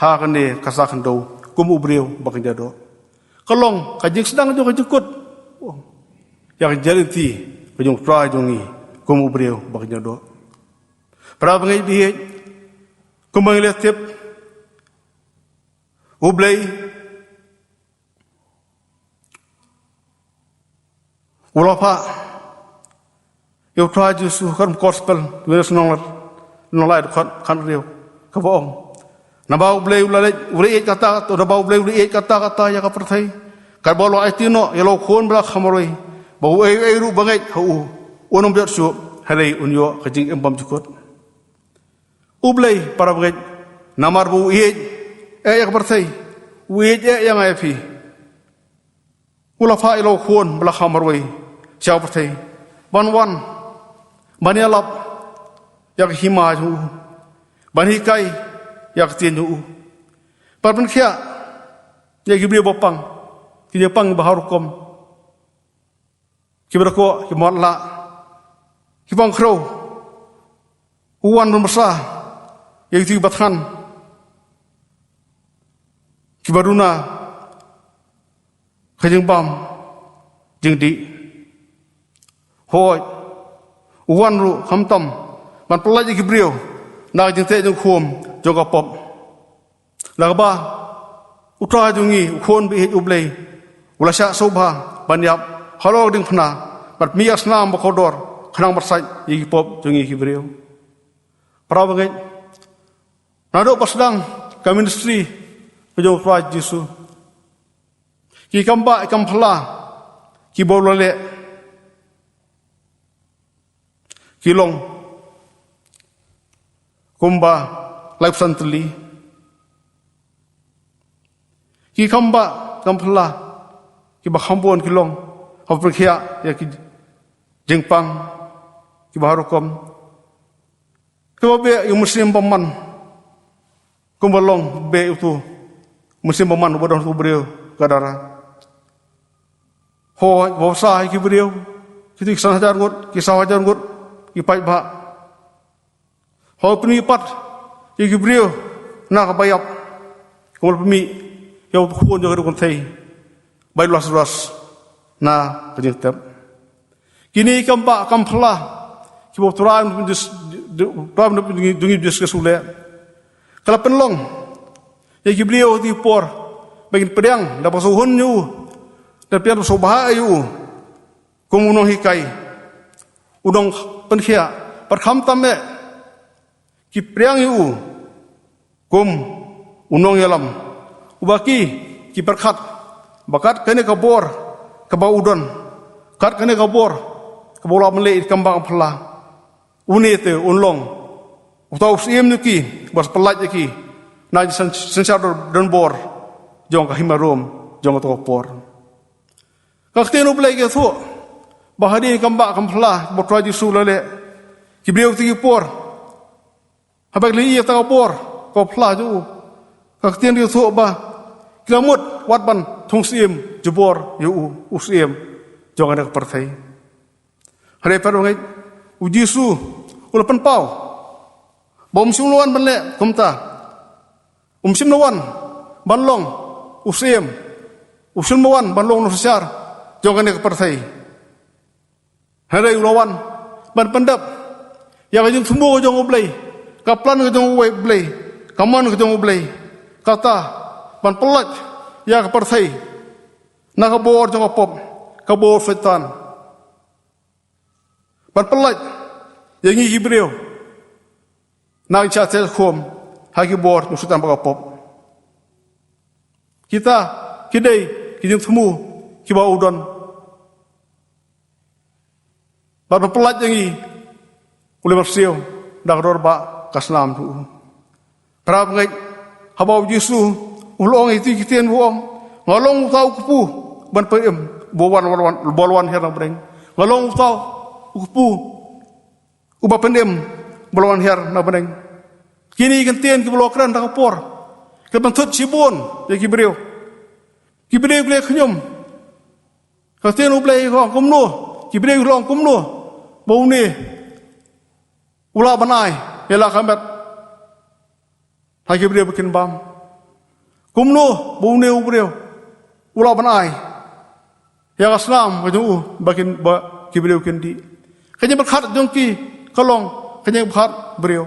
ha kane ka sa khyndew kum u briew ba kynja doh. Ka long ka jingsdang jong ka jingkut ïa ka jingïaid lynti ka jong u Trai jong ngi kum u briew ba kynja doh. Para bangeit ba ïeit, kumba ngi la tip, U Blei u la phah ïa u Trai Jisu, ka gospel, Ïoannis lynnong lai, lynnong lai dkhot khathynriew, kaba ong: Naba U Blei u la leit, u la ïeit katta, naba U Blei u la ïeit katta katta ïa ka pyrthei, katba u la aiti noh ïa la u Khun ba la kham marwei, ba uei uei ruh ba ngeit ha u un ym jot shuh, hynrei un ïoh ka jingim bymjukut. U Blei, para bangeit, namar ba u ïeit eh ïa ka pyrthei, u ïeit eh ïa nga ïa phi, u la phah ïa la u Khun ba la kham marwei sha ka pyrthei ban wan ban ïalap ïa ka hima jong u, ban hikai ïa ka ktien jong u, ban pynkhiah ïa ki briew ba pang, ki jingpang ba har rukom, kiba dkoh, kiba matlah, kiba ong khrew. U wan ban bsa ïa kito kiba thngan, kiba duna ka jingbam jingdih. Hooid, u wan ruh khamtam ban pyllait ïa ki briew na ka jingteh jingkhum jong ka pop. Da kaba u Trai jong ngi, u Khun ba ïeit U Blei, u la shah sngewbha ban ïap halor ka diengphna, bad mih ïa ka snam ba kordor, khnang ban sait ïa ki pop jong ngi ki briew. Para bangeit, naduh ba sdang ka ministry ka jong u Trai Jisu, ki kambah ki kambah phylla kiba u la leh ki long kumba laiphew san tylli. Ki kambah kambah phylla kiba kham bun ki long haba pynkhiah ïa ki jingpang kiba har rukom. Kiba beh ïa u mynsiem bymman, kumba long beh ïa uto u mynsiem bymman uba don ha uto u briew ka dara. Hooid, ba bsa ïa ki briew, kito ki san hajar ngut, ki saw hajar ngut ki paidbah. Hooid, pynmih pat ïa ki briew na kaba ïap, kumba la pynmih ïa uto u khun jong ka dei u kynthei ba ïeit, u Lasarus, na ka jingtep. Kine ki kambah kambah phylla kiba u Trai, u Trai jong ngi Jisu Khrist u leh, ka la pynlong ïa ki briew ha kito ki por ba kin pdiang da ba sngewhun ïa u, da pdiang da ba sngewbha ïa u kum u nonghikai, u nongpynkhiah, bad khamtam eh ki pdiang ïa u kum u nongïalam, uba ki, ki pyrkhat ba kat kane ka bor kaba u don, kat kane ka bor kaba u la pynleit ïa ki kambah kambah phylla, une te un long uta u syiem jong ki, uba sa pyllait ïa ki na ka jingsyn-, synshar don, donbor jong ka hima Rom jong kato ka por. Ka ktien U Blei ka ïathuh ba hadien ki kambah kambah phylla ba u Trai Jisu u la leh, ki briew ha kito ki por, haba ki la ïohi ïa kata ka bor kaba phylla jong u, ka ktien ka ïathuh ba ki la mut wat ban thung syiem jubor ïa u, u syiem jong kane ka pyrthei. Hynrei para bangeit, u Jisu u la pynpaw ba um shym la wan ban leh kumta. Um shym la wan ban long u syiem, um shym la wan ban long u nongsynshar jong kane ka pyrthei. Hynrei u la wan ban pyndep ïa ka jingthmu ka jong U Blei, ka plan ka jong U Blei, ka mon ka jong U Blei. Kata, ban pyllait ïa ka pyrthei na ka bor jong ka pop, ka bor Soitan. Ban pyllait ïa ngi ki briew na ka jingshah thiah khum ha ki bor jong Soitan bad ka pop. Kita ki dei ki jingthmu kiba u don. Bad ban pyllait ïa ngi u leh ban siew da ka dur bad ka snam jong u. Para bangeit, haba U Jisu u la ong ïa kito ki ktien, u ong, "Nga long uta u kpu ban pynim, uba wan, wan, wan, uba la wan hiar na bneng. Nga long uta u kpu uba pynim, uba la wan hiar na bneng." Kine ki ktien kiba la kren da ka por, ka pynthut shibun ïa ki briew. Ki briew ki la khñium. Ka ktien U Blei ka ong kumno, ki briew ki la ong kumno ba une u lah ban ai ïa la ka met ha ki briew ba kin bam? Kumno ba une u briew u lah ban ai ïa ka snam ka jong u ba kin, ba ki briew kin dih? Ka jingpyrkhat jong ki ka long ka jingpyrkhat briew.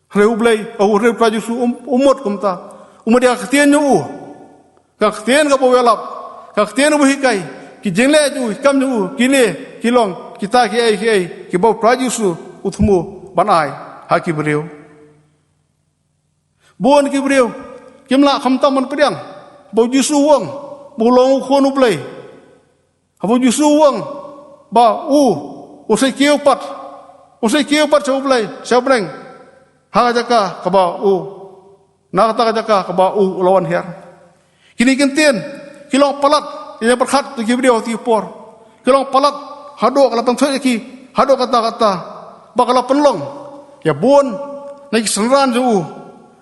Hynrei U Blei, oh, hynrei U Trai Jisu um, um mut kumta. Um mut ïa ka ktien jong u, ka ktien kaba u ïalap, ka ktien kaba u hikai, ki jingleh jong u, ki kam jong u, kine ki long kita kiei kiei kiba U Trai Jisu u thmu ban ai ha ki briew. Bun ki briew kim lah khamtam ban pdiang ba U Jisu u ong ba u long u Khun U Blei. Haba U Jisu u ong ba u, u sa kiew pat, u sa kiew pat sha U Blei, sha bneng, ha ka jaka kaba u, na kata ka jaka kaba u, u la wan hiar. Kine ki ktien ki long palat, ki jingpyrkhat ki briew ha kito ki por. Ki long palat haduh ka la pynthut ïa ki haduh katta katta, ba ka la pynlong ïa bun na ki synran jong u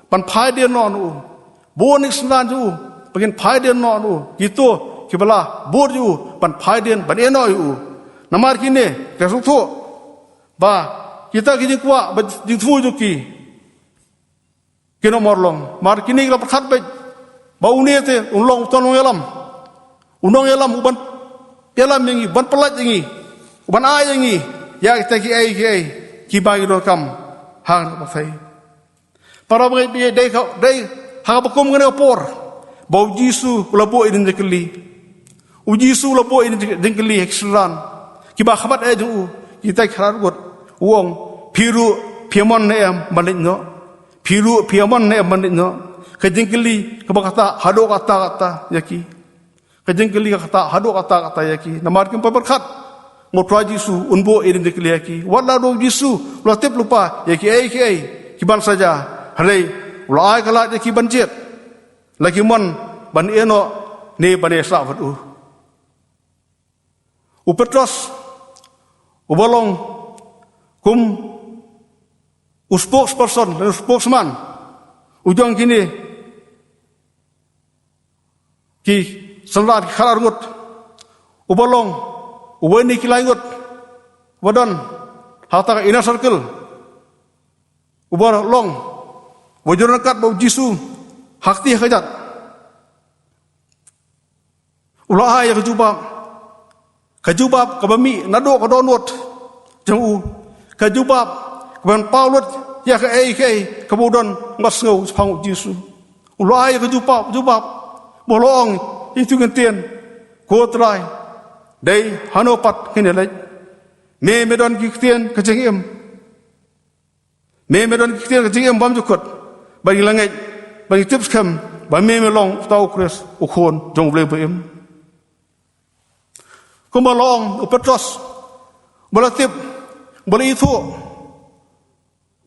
ban phai dien noh na u. Bun na ki synran jong u ba kin phai dien noh na u. Kito kiba la bud ïa u ban phai dien, ban ïehnoh ïa u. Namar kine ki sngewthuh ba kita ki jingkwah bad jingthmu jong ki kin ym urlong. Namar kine ki la pyrkhat beit ba une te un long uta u nongïalam, u nongïalam uban ïalam ïa ngi, ban pyllait ïa ngi, uban ai ïa ngi ïa kita kiei kiei kiba ngi donkam ha kane ka pyrthei. Para bangeit, dei ka, dei ha kaba kum kane ka por ba U Jisu u la buh ïa kine ki jingkylli. U Jisu u la buh ïa kine ki jingkylli ha ki synran kiba khmat eh jong u, kita ki khynnah arngut. U ong, "Phi ruh phi ïamon ne em ban leit noh? Phi ruh phi ïamon ne em ban leit noh?" Ka jingkylli kaba ktah haduh katta katta ïa ki. Ka jingkylli ka ktah haduh katta katta ïa ki. Namar kim pat pyrkhat ba U Trai Jisu un buh ïa kine ki jingkylli ïa ki. Wat la u Jisu u la tip lypa ïa kiei kiei kiban sa jia, hynrei u la ai ka lad ïa ki ban jied, la ki mon ban ïehnoh ne ban ïasah bad u. U Petros, uba long kum u spokesperson, u spokesman u jong kine ki synran ki khynnah arngut, uba long uwei na ki lai ngut uba don ha kata ka inner circle, uba long uba ju ryngkat bad U Jisu ha kti ha kjat. U la ai ïa ka jubab, ka jubab kaba mih naduh ka dohnud jong u, ka jubab kaban paw lut ïa kaei kaei kaba u don ngat sngew shaphang U Jisu. U la ai ïa ka jubab, jubab, ba u la ong ïa kito ki ktien, "Ko Trai, dei hano pat ngin ïaleit? Me, me don ki ktien ka jingim. Me, me don ki ktien ka jingim bymjukut. Ba ngi la ngeit, ba ngi tip skhem ba me, me long uta U Khrist, U Khun jong U Blei ba im." Kumba la ong, u Petros uba la tip, uba la ithuh,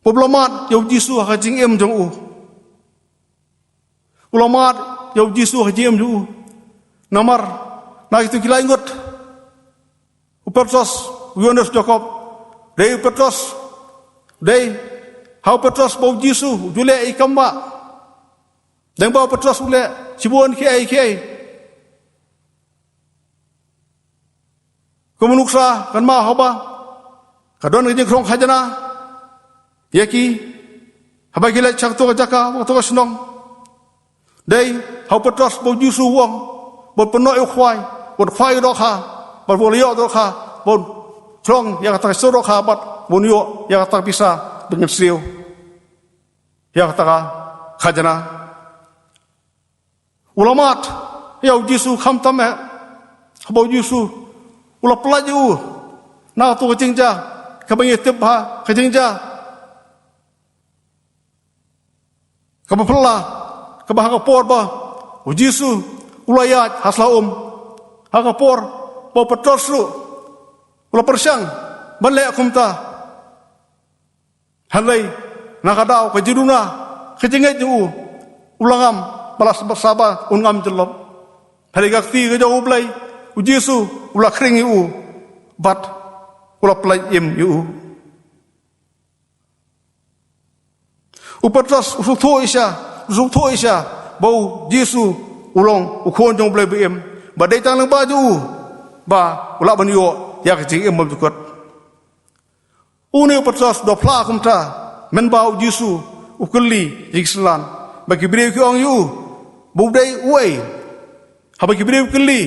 uba la mad ïa U Jisu ha ka jingim jong u. U la mad ïa U Jisu ha ka jingim jong u. Namar na kito ki lai ngut, u Petros, u Ïoannis, u Jakob, dei u Petros, dei ha u Petros ba U Jisu u ju leh ïa ki kam bah. Dang ba u Petros u leh shibun kiei kiei. Kum u nuksa kan ma haba ka don ka jingkhrong khajna ïa ki, haba ki leit sha kato ka jaka, kato ka shnong. Dei ha u Petros ba U Jisu u ong, "Bad pynnoh ïa u khwai, bad khwai ïa u dohkha, bad u la ïoh dohkha, bad khlong ïa kata ka surok ha bad bun ïoh ïa kata ka pisa ba ngin siew ïa kata ka khajna. U la mad ïa u Jisu khamtam eh, haba u Jisu u la pyllait ïa u na kato ka jingjia kaba ngi tip ba ka jingjia kaba phylla, kaba ha ka por ba u Jisu u la ïaid ha sla um, ha ka por ba u Petros ruh u la pyrshang ban leh kumta. Hynrei na ka daw ka jingduna, ka jingngeit jong u, u la ngam, ba la saba, saba un ngam jyllop. Hynrei ka kti ka jong U Blei, u Jisu u la khring ïa u bad u la pyllait im ïa u. U Petros u sngewthuh shisha, u sngewthuh shisha ba u Jisu u long u Khun jong U Blei ba im, ba dei tang lyngba jong u ba u lah ban ïoh ïa ka jingim bymjukut. Une u Petros u da phla kumta, mynba u Jisu u kylli ïa ki synran, ba ki briew ki ong ïa u ba u dei uei. Haba ki briew ki kylli,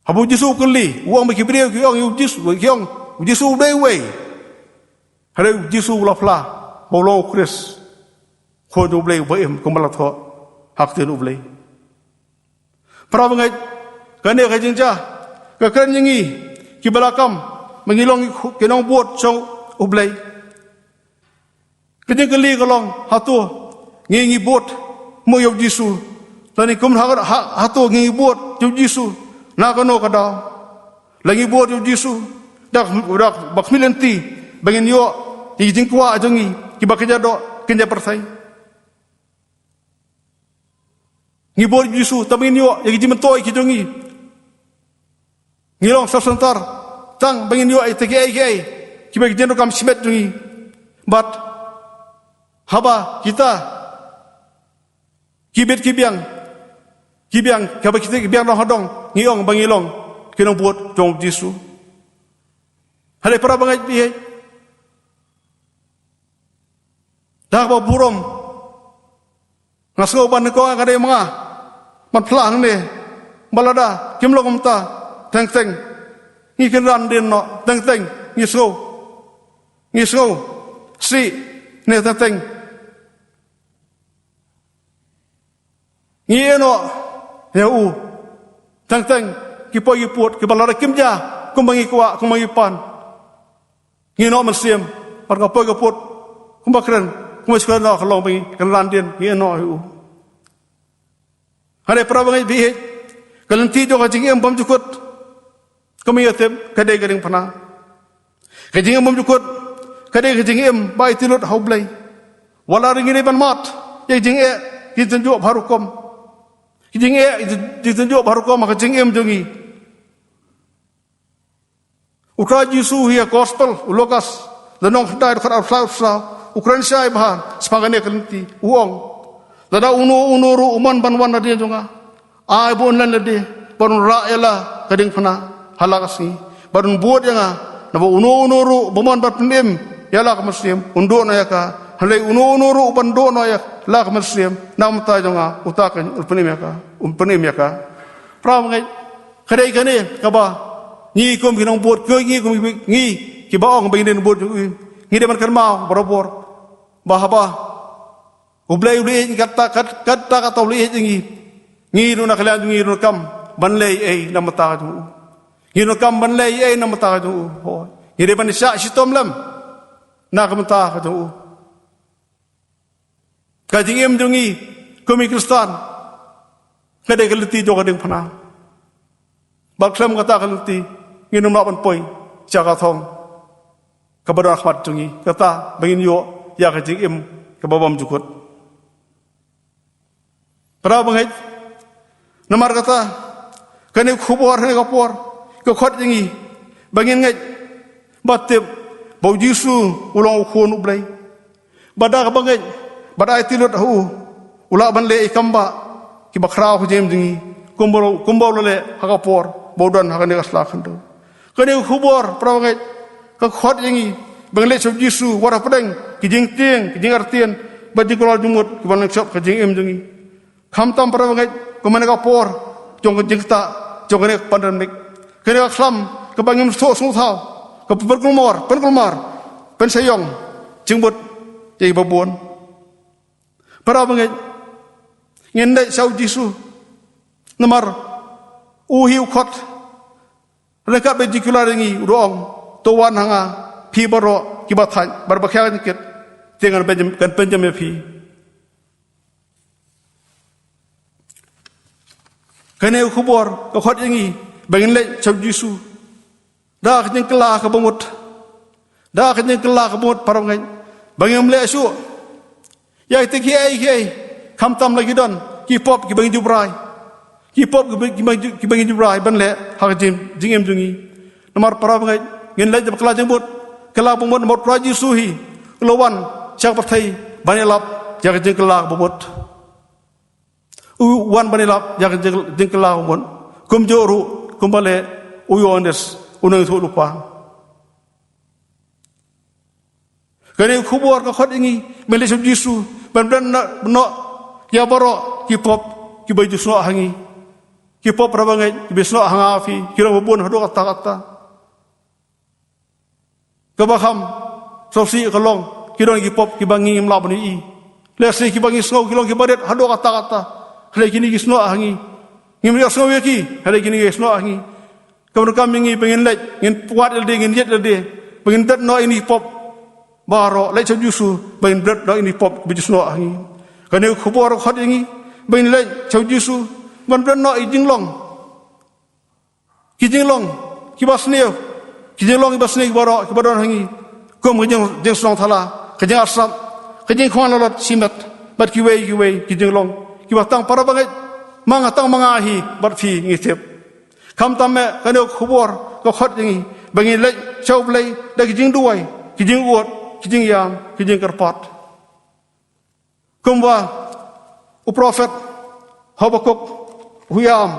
haba u Jisu u kylli, u ong ba ki briew ki ong ïa u Jisu, ki ong u Jisu u dei uei. Hynrei u Jisu u la phla ba u long u Khrist, Khun jong U Blei uba im, kumba la thoh ha ka ktien U Blei. Para bangeit, kane ka jingjia ka kren ïa ngi kiba la kam ba ngi long ki nongbud jong U Blei. Ka jingkylli ka long, hato ngi, ngi bud mo ïa u Jisu? Lane kum ha, ha, hato ngi, ngi bud ïa u Jisu na kano ka daw? La ngi bud ïa u Jisu da, da ba khmih lynti ba ngin ïoh ïa ki jingkwah jong ngi kiba kynja doh kynja pyrthei? Ngi bud ïa u Jisu tang ba ngin ïoh ïa ki jingmyntoi ki jong ngi? Ngi long self-centered tang ba ngin ïoh ïa kita kiei kiei kiba ki jingdonkam shimet jong ngi? Bad haba kita ki bit ki biang, ki biang, haba kita ki biang dong ha dong, ngi ong ba ngi long ki nongbud jong u Jisu. Hynrei para bangeit ba ïeit, da kaba burom nga sngew ba nyngkong ka dei ma nga ban phla hangne ba lada kim long kumta, teng teng ngi kynran dien noh, teng teng ngi sngew, ngi sngew sih ne teng teng ngi ïeh noh ïa u. Teng teng ki poi ki pud kiba lada kim jia kumba ngi kwah, kumba ngi pan, ngi noh mynsiem. Bad ka poi ka pud kumba kren, kumba shu kren noh ka long ba ngi kynran dien, ngi ïeh noh ïa u. Hynrei para bangeit ba ïeit, ka lynti jong ka jingim bymjukut, kum ngi ïatip, ka dei ka diengphna. Ka jingim bymjukut ka dei ka jingim ba aiti lut ha U Blei. Wat la ngi dei ban mad ïa ka jingeh, ka jingtynjuh baroh rukom, ka jingeh, ka jingtynjuh baroh rukom ha ka jingim jong ngi. U Trai Jisu ha ka gospel u Lukas, lynnong khyndai, dkhot arphew saw, u kren shai bha shaphang kane ka lynti, u ong, lada uno uno ruh u mon ban wan nadien jong nga, ai ba un len lade bad un rah ïa la ka diengphna ha la ka sngi, bad un bud ïa nga. Naba uno uno ruh ba mon ban pynim ïa la ka mynsiem, un duh noh ïa ka. Hynrei uno uno ruh ban duh noh ïa la ka mynsiem na ka bynta jong nga, uta kan un pynim ïa ka, un pynim ïa ka. Para bangeit, ka dei kane kaba ngi kum ki nongbud, ngi kum ngi kiba ong ba ngi dei nongbud jong u, ngi dei ban kynmaw barabor ba haba U Blei u la ïeit ïa ngi, kata, kat-, kata, kata u la ïeit ïa ngi, ngi ruh na ka liang jong ngi ngi donkam ban leh ei ei na ka bynta ka jong u. Ngi donkam ban leh ei ei na ka bynta ka jong u. Hooid, ngi dei ban shah shitom lem na ka bynta ka jong u. Ka jingim jong ngi kum ki Khristan ka dei ka lynti jong ka diengphna. Bad khlem kata ka lynti ngin ym lah ban poi sha ka thong kaba don ha khmat jong ngi, kata ba ngin ïoh ïa ka jingim kaba bymjukut. Para bangeit, namar kata, kane ka khubor, kane ka por ka khot ïa ngi ba ngin ngeit bad tip ba u Jisu u long u Khun U Blei. Bad da kaba ngeit bad aiti lut ha u, u lah ban leh ïa ki kam ba, kiba khraw ha ka jingim jong ngi, kumba, kumba u la leh ha ka por ba u don ha kane ka sla khyndew. Kane ka khubor, para bangeit, ka khot ïa ngi ba ngin leit sha u Jisu wat hapdeng ki jingtieng, ki jingartatien bad jingkular jingmut kiban long shop ha ka jingim jong ngi. Khamtam, para bangeit, kumne ka por jong ka jingktah jong kane ka pandemic, kane ka khlam kaba ngim sngewthuh sngewthaw, kaba pynkulmar, pynkulmar, pynshah ïong, jingmut ïa kiba bun. Para bangeit, ngin leit sha u Jisu. Namar u hi u khot, ryngkat bad jingkular ïa ngi, u da ong, to wan ha nga, phi baroh kiba thait bad ba khia ka jingkit, te ngan pynjem, ngan pynjem ïa phi. Kane ka khubor ka khot ïa ngi ba ngin leit sha u Jisu da ka jingkylla kaba mut, da ka jingkylla kaba mut, para bangeit, ba ngim leh shuh ïa kita kiei kiei, khamtam la ki don ki pop kiba ngi ju brai, ki pop kiba, kiba, kiba ngi ju brai ban leh ha ka jing, jingim jong ngi. Namar, para bangeit, ngin leit da ka kylla jingmut, kylla ba mut, namar u Trai Jisu hi u la wan sha ka pyrthei ban ïalap ïa ka jingkylla kaba mut. U wan ban ïalap ïa ka jing, jingkylla kaba mut. Kumjuh ruh, kumba leh u Ïoannis u nongïathuhlypa. Kane ka khubor ka khot ïa ngi ba ngin leit sha u Jisu, ban bret noh, noh ïa baroh ki pop kiba ju snoh ha ngi. Ki pop, para bangeit, kiba snoh ha nga ha phi, ki long ba bun haduh katta katta. Kaba kham sngewsih ka long, ki don ki pop kiba ngi ngim lah ban ïohi. Lehse kiba ngi sngew ki long kiba rit haduh katta katta. Hynrei kine ki snoh ha ngi. Ngim ïohsngew ïa ki, hynrei kine ki snoh ha ngi. Kaba donkam ïa ngi ba ngin leit, ngin wad ïa lade, ngin ïeit ïa lade, ba ngin bret noh ïa kine ki pop baroh, leit sha u Jisu, ba ngin bret noh ïa kine ki pop ba ju snoh ha ngi. Kane ka khubor ka khot ïa ngi ba ngin leit sha u Jisu, ban bret noh ïa ki jinglong, ki jinglong kiba sniew, ki jinglong kiba sniew baroh kiba don ha ngi, kum ka jing, jingshnong thala, ka jingarsap, ka jingkhwan lalot shimet, bad kiwei kiwei ki jinglong kiba tang, para bangeit, ma nga, tang ma nga hi bad phi ngi tip. Khamtam eh, kane ka khubor ka khot ïa ngi ba ngin leit sha u Blei da ki jingduwai, ki jingud, ki jingïam, ki jingkyrpad. Kumba u prophet Habakuk u ïam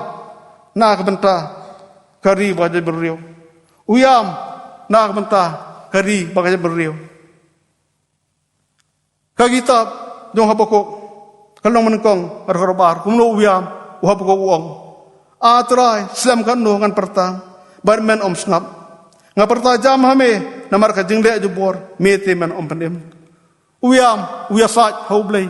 na ka bynta ka ri ba ka jaitbynriew. U ïam na ka bynta ka ri ba ka jaitbynriew. Ka kitab jong u Habakuk, ka lynnong banyngkong, ka dkhot ba ar, kumno u ïam u Habakuk u ong: A Trai, slem katno ngan pyrta bad men ym sngap? Nga pyrta jam ha me, namar ka jingleh jubor me te men ym pynim. U ïam, u ïasaid ha u Blei.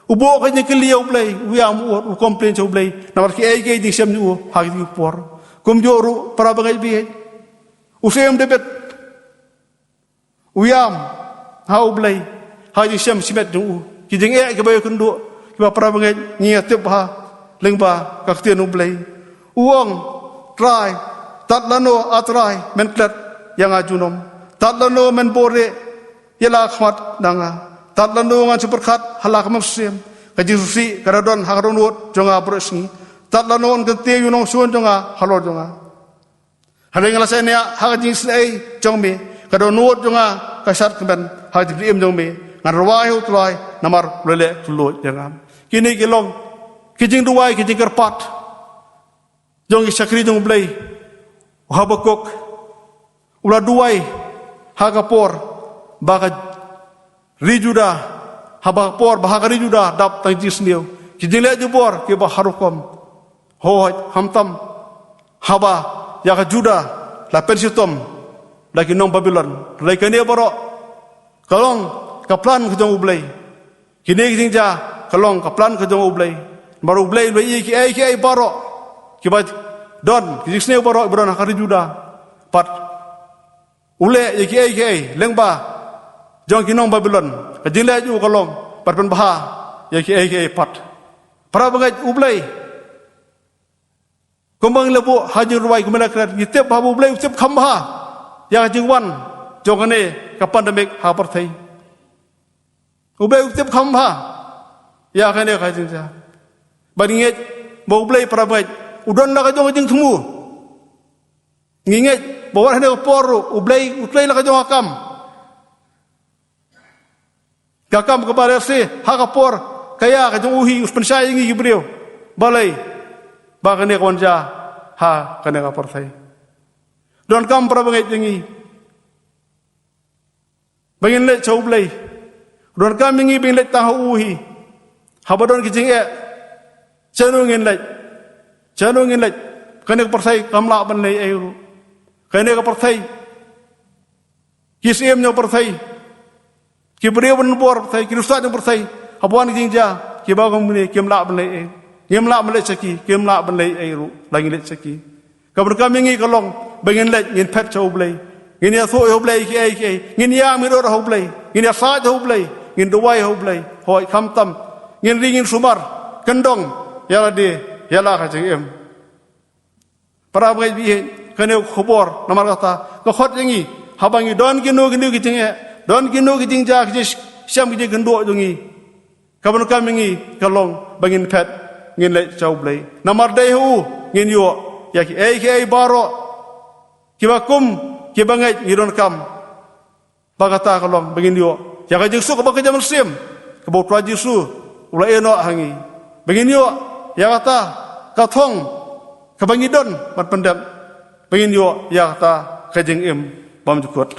U buh ka jingkylli ïa u Blei, u ïam, u, u complain sha u Blei namar kiei kiei ki jingshem jong u ha kine ki por. Kumjuh ruh, para bangeit, bangeit, u Syiem David u ïam ha u Blei ha ki jingshem shimet jong u, ki jingeh kiba ïakynduh, kiba, para bangeit, ngi ïa tip bha lyngba ka ktien u Blei. U ong: Trai, tad lano, A Trai, men klet ïa nga junom? Tad lano men buhrieh ïa la ka khmat na nga? Tad lano ngan shu pyrkhat ha la ka mynsiem? Ka jingsngewsih ka da don ha ka dohnud jong nga baroh sngi. Tad lano yn kyntiew ïa u nongshun jong nga halor jong nga? Hynrei nga la shaniah ha ka jingisynei jong me, ka dohnud jong nga ka shad kmen ha ka jingim jong me. Ngan rwai ha u Trai namar u la leh kylluid ïa nga. Kine ki long ki jingduwai, ki jingkyrpad jong ki shakri jong u Blei. U Habakuk u la duwai ha ka por ba ka ri Juda, haba ka por ba ha ka ri Juda dap tang jingsniew, ki jingleh jubor kiba ha rukom. Hooid, khamtam haba ïa ka Juda la pynshitom da ki nong Babilon. Hynrei kane baroh ka long ka plan ka jong u Blei. Kine ki jingjia ka long ka plan ka jong u Blei. Namar u Blei u la ïohi ïa kiei kiei baroh kiba don, ki jingsniew baroh kiba don ha ka ri Juda. Pat u leh ïa kiei kiei lyngba jong ki nong Babilon. Ka jingleh jong u ka long ban pynbha ïa kiei kiei pat. Para bangeit, u Blei, kumba ngi la buh ha jingrwai, kumba la kren, ngi tip ba u Blei u tip kham bha ïa ka jingwan jong kane ka pandemic ha pyrthei. U Blei u tip kham bha ïa kane ka jingjia. Bad ngi ngeit ba u Blei, para bangeit, u don la ka jong ka jingthmu. Ngi ngeit ba wat ha kane ka por ruh u Blei u trei la ka jong ka kam. Ka kam kaba lehse ha ka por ka ïa ka jong u hi u pynshai ïa ngi ki briew. Balei ba kane ka wan jia ha kane ka pyrthei? Donkam, para bangeit, ïa ngi ba ngin leit sha u Blei. Donkam ïa ngi ba ngin leit tang ha u hi. Haba don ki jingeh, shano ngin leit? Shano ngin leit? Kane ka pyrthei kam lah ban leh ei ruh. Kane ka pyrthei, ki syiem jong pyrthei, ki briew ban bor pyrthei, ki riewstad jong pyrthei, haba wan ki jingjia kiba kum kine, kim lah ban leh ei. Ngim lah ban leh sha ki, kim lah ban leh ei ruh lada ngi leh sha ki. Kaba donkam ïa ngi ka long ba ngin leit, ngin phet sha U Blei. Ngin ïathuh ïa U Blei kiei kiei. Ngin ïam, ngin ïoh ha U Blei. Ngin ïasaid ha U Blei. Ngin duwai ha U Blei. Hooid, khamtam ngin ri, ngin sumar, kyndong ïa lade, ïa la ka jingim. Para bangeit ba ïeit, kane ka khubor namar kata ka khot ïa ngi, haba ngi don kino kino ki jingeh, don kino ki jingjia, ki jingshem, ki jingkynduh jong ngi, kaba donkam ïa ngi ka long ba ngin phet, ngin leit sha U Blei. Namar dei ha u ngin ïoh ïa kiei kiei baroh kiba kum kiba ngeit ngi donkam. Ba kata ka long ba ngin ïoh ïa ka jingsuk kaba kjat mynsiem kaba U Trai Jisu u la ïehnoh ha ngi. Ba ngin ïoh ïa kata ka thong kaba ngi don ban pyndep. Ba ngin ïoh ïa kata ka jingim bymjukut.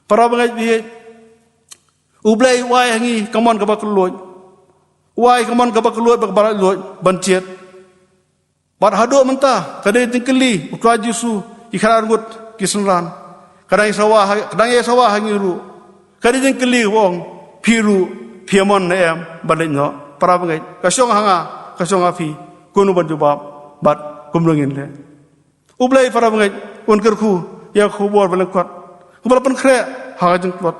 Para bangeit ba ïeit, U Blei u ai ha ngi ka mon kaba kylluid. U ai ka mon kaba kylluid bad kaba laitluid ban jied. Bad haduh mynta ka dei jingkylli U Trai Jisu ïa ki khynrang ngut ki synran. Ka dang ïasawa ha, ka dang ïasawa ha ngi ruh. Ka dei jingkylli ba ong, phi ruh phi ïamon ne em ban leit noh? Para bangeit, ka shong ha nga, ka shong ha phi, kumno ban jubab bad kumno ngin leh? U Blei, para bangeit, un kyrkhu ïa ka khubor ba lyngkot kaba la pynkhreh ha ka jingtlot.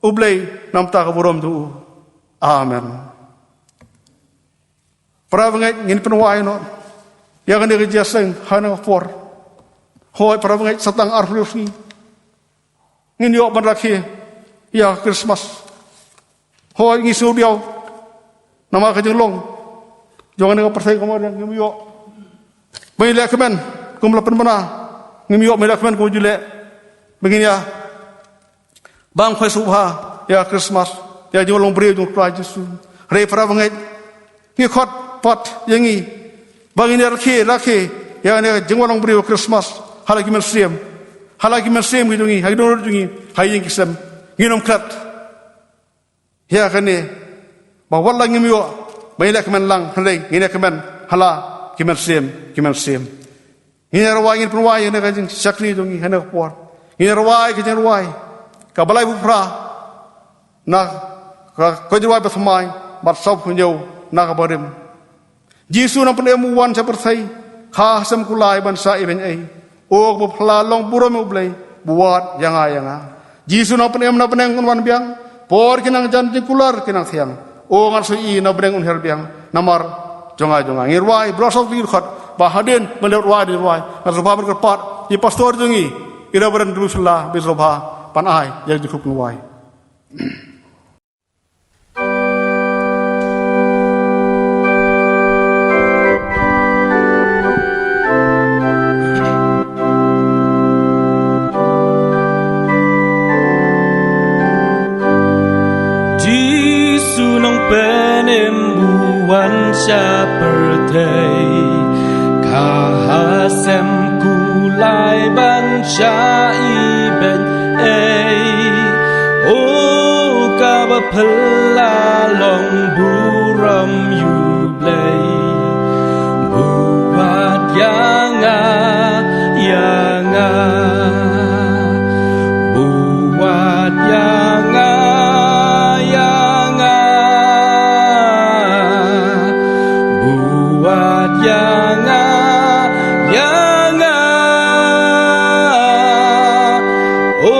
U Blei, na ka bynta ka burom jong u. Amen. Para bangeit, ngin pynwai noh ïa kane ka jingïaseng ha kane ka por. Hooid para bangeit, sa tang arphew sngi ngin ïoh ban rakhe ïa ka Krismas. Hooid, ngi sngewdiaw namar ka jinglong jong kane ka pyrthei kaba mariang, ngim ïoh ban ïalehkmen kumba la pynbna, ngim ïoh ban ïalehkmen kumba ju leh. Ba ngin ïa bam khoi sngewbha ïa ka Krismas, ïa ka jinglong briew jong U Trai Jisu. Hynrei para bangeit, ngi khot pat ïa ngi ba ngin ïa rakhe, rakhe ïa kane ka jinglong briew Krismas ha la ki mynsiem, ha la ki mynsiem ki jong ngi, ha ki dohnud jong ngi, ha ïing ki sem. Ngin ym klet ïa kane ba wat la ngim ïoh ban ïalehkmen lang, hynrei ngin ïalehkmen ha la ki mynsiem ki mynsiem. Ngin ïa rwai, ngin pynrwai ïa kane ka jingshakri jong ngi ha kane ka por. Ngin ïa rwai ka jingrwai kaba laiphew phra na ka jingrwai bathymmai bad sawphew hynñiew na kaba rim. Jisu nongpynim u wan sha pyrthei, kha ha sem kulai ban shah ibeiñ ei. O kaba phylla long burom ïa U Blei, buh wat ïa nga, ïa nga. Jisu nongpynim, na bneng un wan biang, por ki nang jan, jingkular ki nang thiang. O ngan sa ïohi na bneng un hiar biang namar jong nga, jong nga. Ngi rwai, baroh saw tylli ki dkhot, ba hadien ban leit rwai, dei rwai, ngan sngewbha ban kyrpad ïa i pastor jong ngi, i Reverend Drusilla, ba i sngewbha ban ai ïa ka jingkyrkhu kynwai. Jisu nongpynim u wan sha pyrthei, kha ha sem kulai ban shah ibeiñ ei. O kaba phylla long burom ïa U Blei, buh wat ïa nga, ïa nga. Buh wat ïa nga, ïa nga. Buh wat ïa nga, ïa nga. O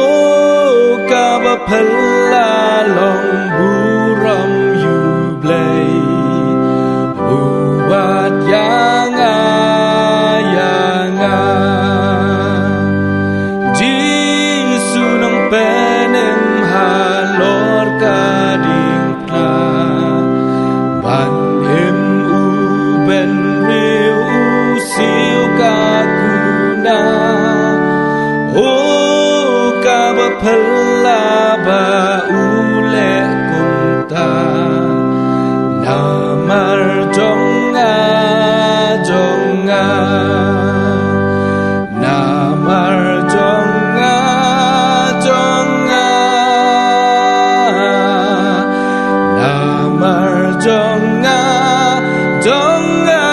kaba phylla long burom ïa U Blei, buh wat ïa nga, ïa nga. Jisu nongpynim halor ka diengphna, ban im u bynriew, u siew ka kuna. O kaba phylla ba u leh kumta, namar jong nga, jong nga. Namar jong nga, jong nga. Namar jong nga, jong nga.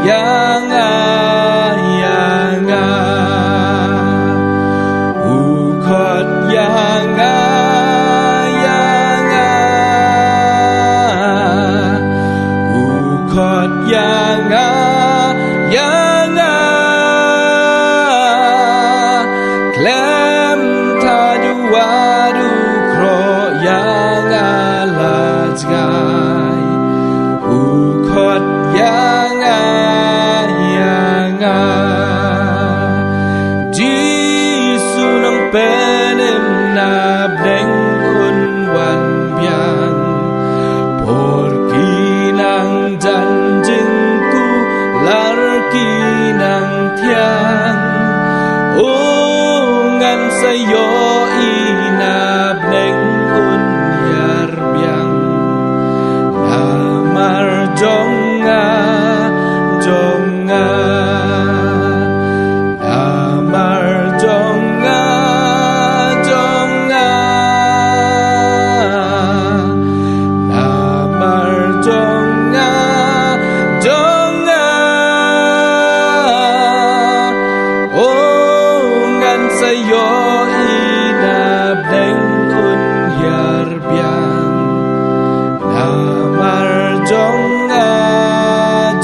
Ïa nga, ïa nga. U khot ïa nga, ïa nga. U khot ïa nga, ïa nga. Khlem thaduh wat u khroh ïa nga la jngai. U khot ïa nga, ïa nga. Jisu nang pynim na bneng un wan biang. Por ki nang jan jingkular ki nang thiang. O ngan sa ïohi na bneng un ïar biang. Namar jong nga, jong nga. Namar jong nga, jong nga. Namar jong nga, jong nga. O ngan sa ïohi na bneng un ïar biang. Namar jong nga,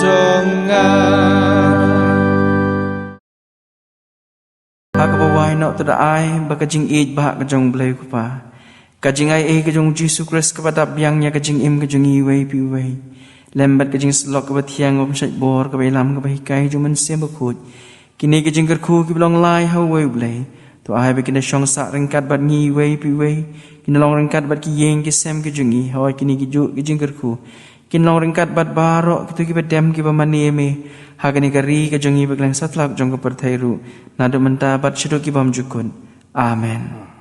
jong nga. Ha kaba wai noh to da ai ba ka jingïeit ba ka jong Blei Kpa, ka jingai ei ka jong Jisu Khrist kaba dap biang ïa ka jingim ka jong iwei pa iwei, lem bad ka jingsyllok kaba thiang bym shait bor kaba ïalam kaba hikai jong Mynsiem Bakhuid, kine ki jingkyrkhu kiba long lai ha uwei U Blei. To ai ba kin da shong sah ryngkat bad ngi iwei pa iwei, kin da long ryngkat bad ki ïing ki sem ki jong ngi. Hooid, kine ki juh ki jingkyrkhu kin long ryngkat bad baroh kito kiba dem kiba mane ïa me ha kane ka ri ka jong ngi bad kylliang satlak jong ka pyrthei ruh, naduh mynta bad shaduh ki bymjukut. Amen.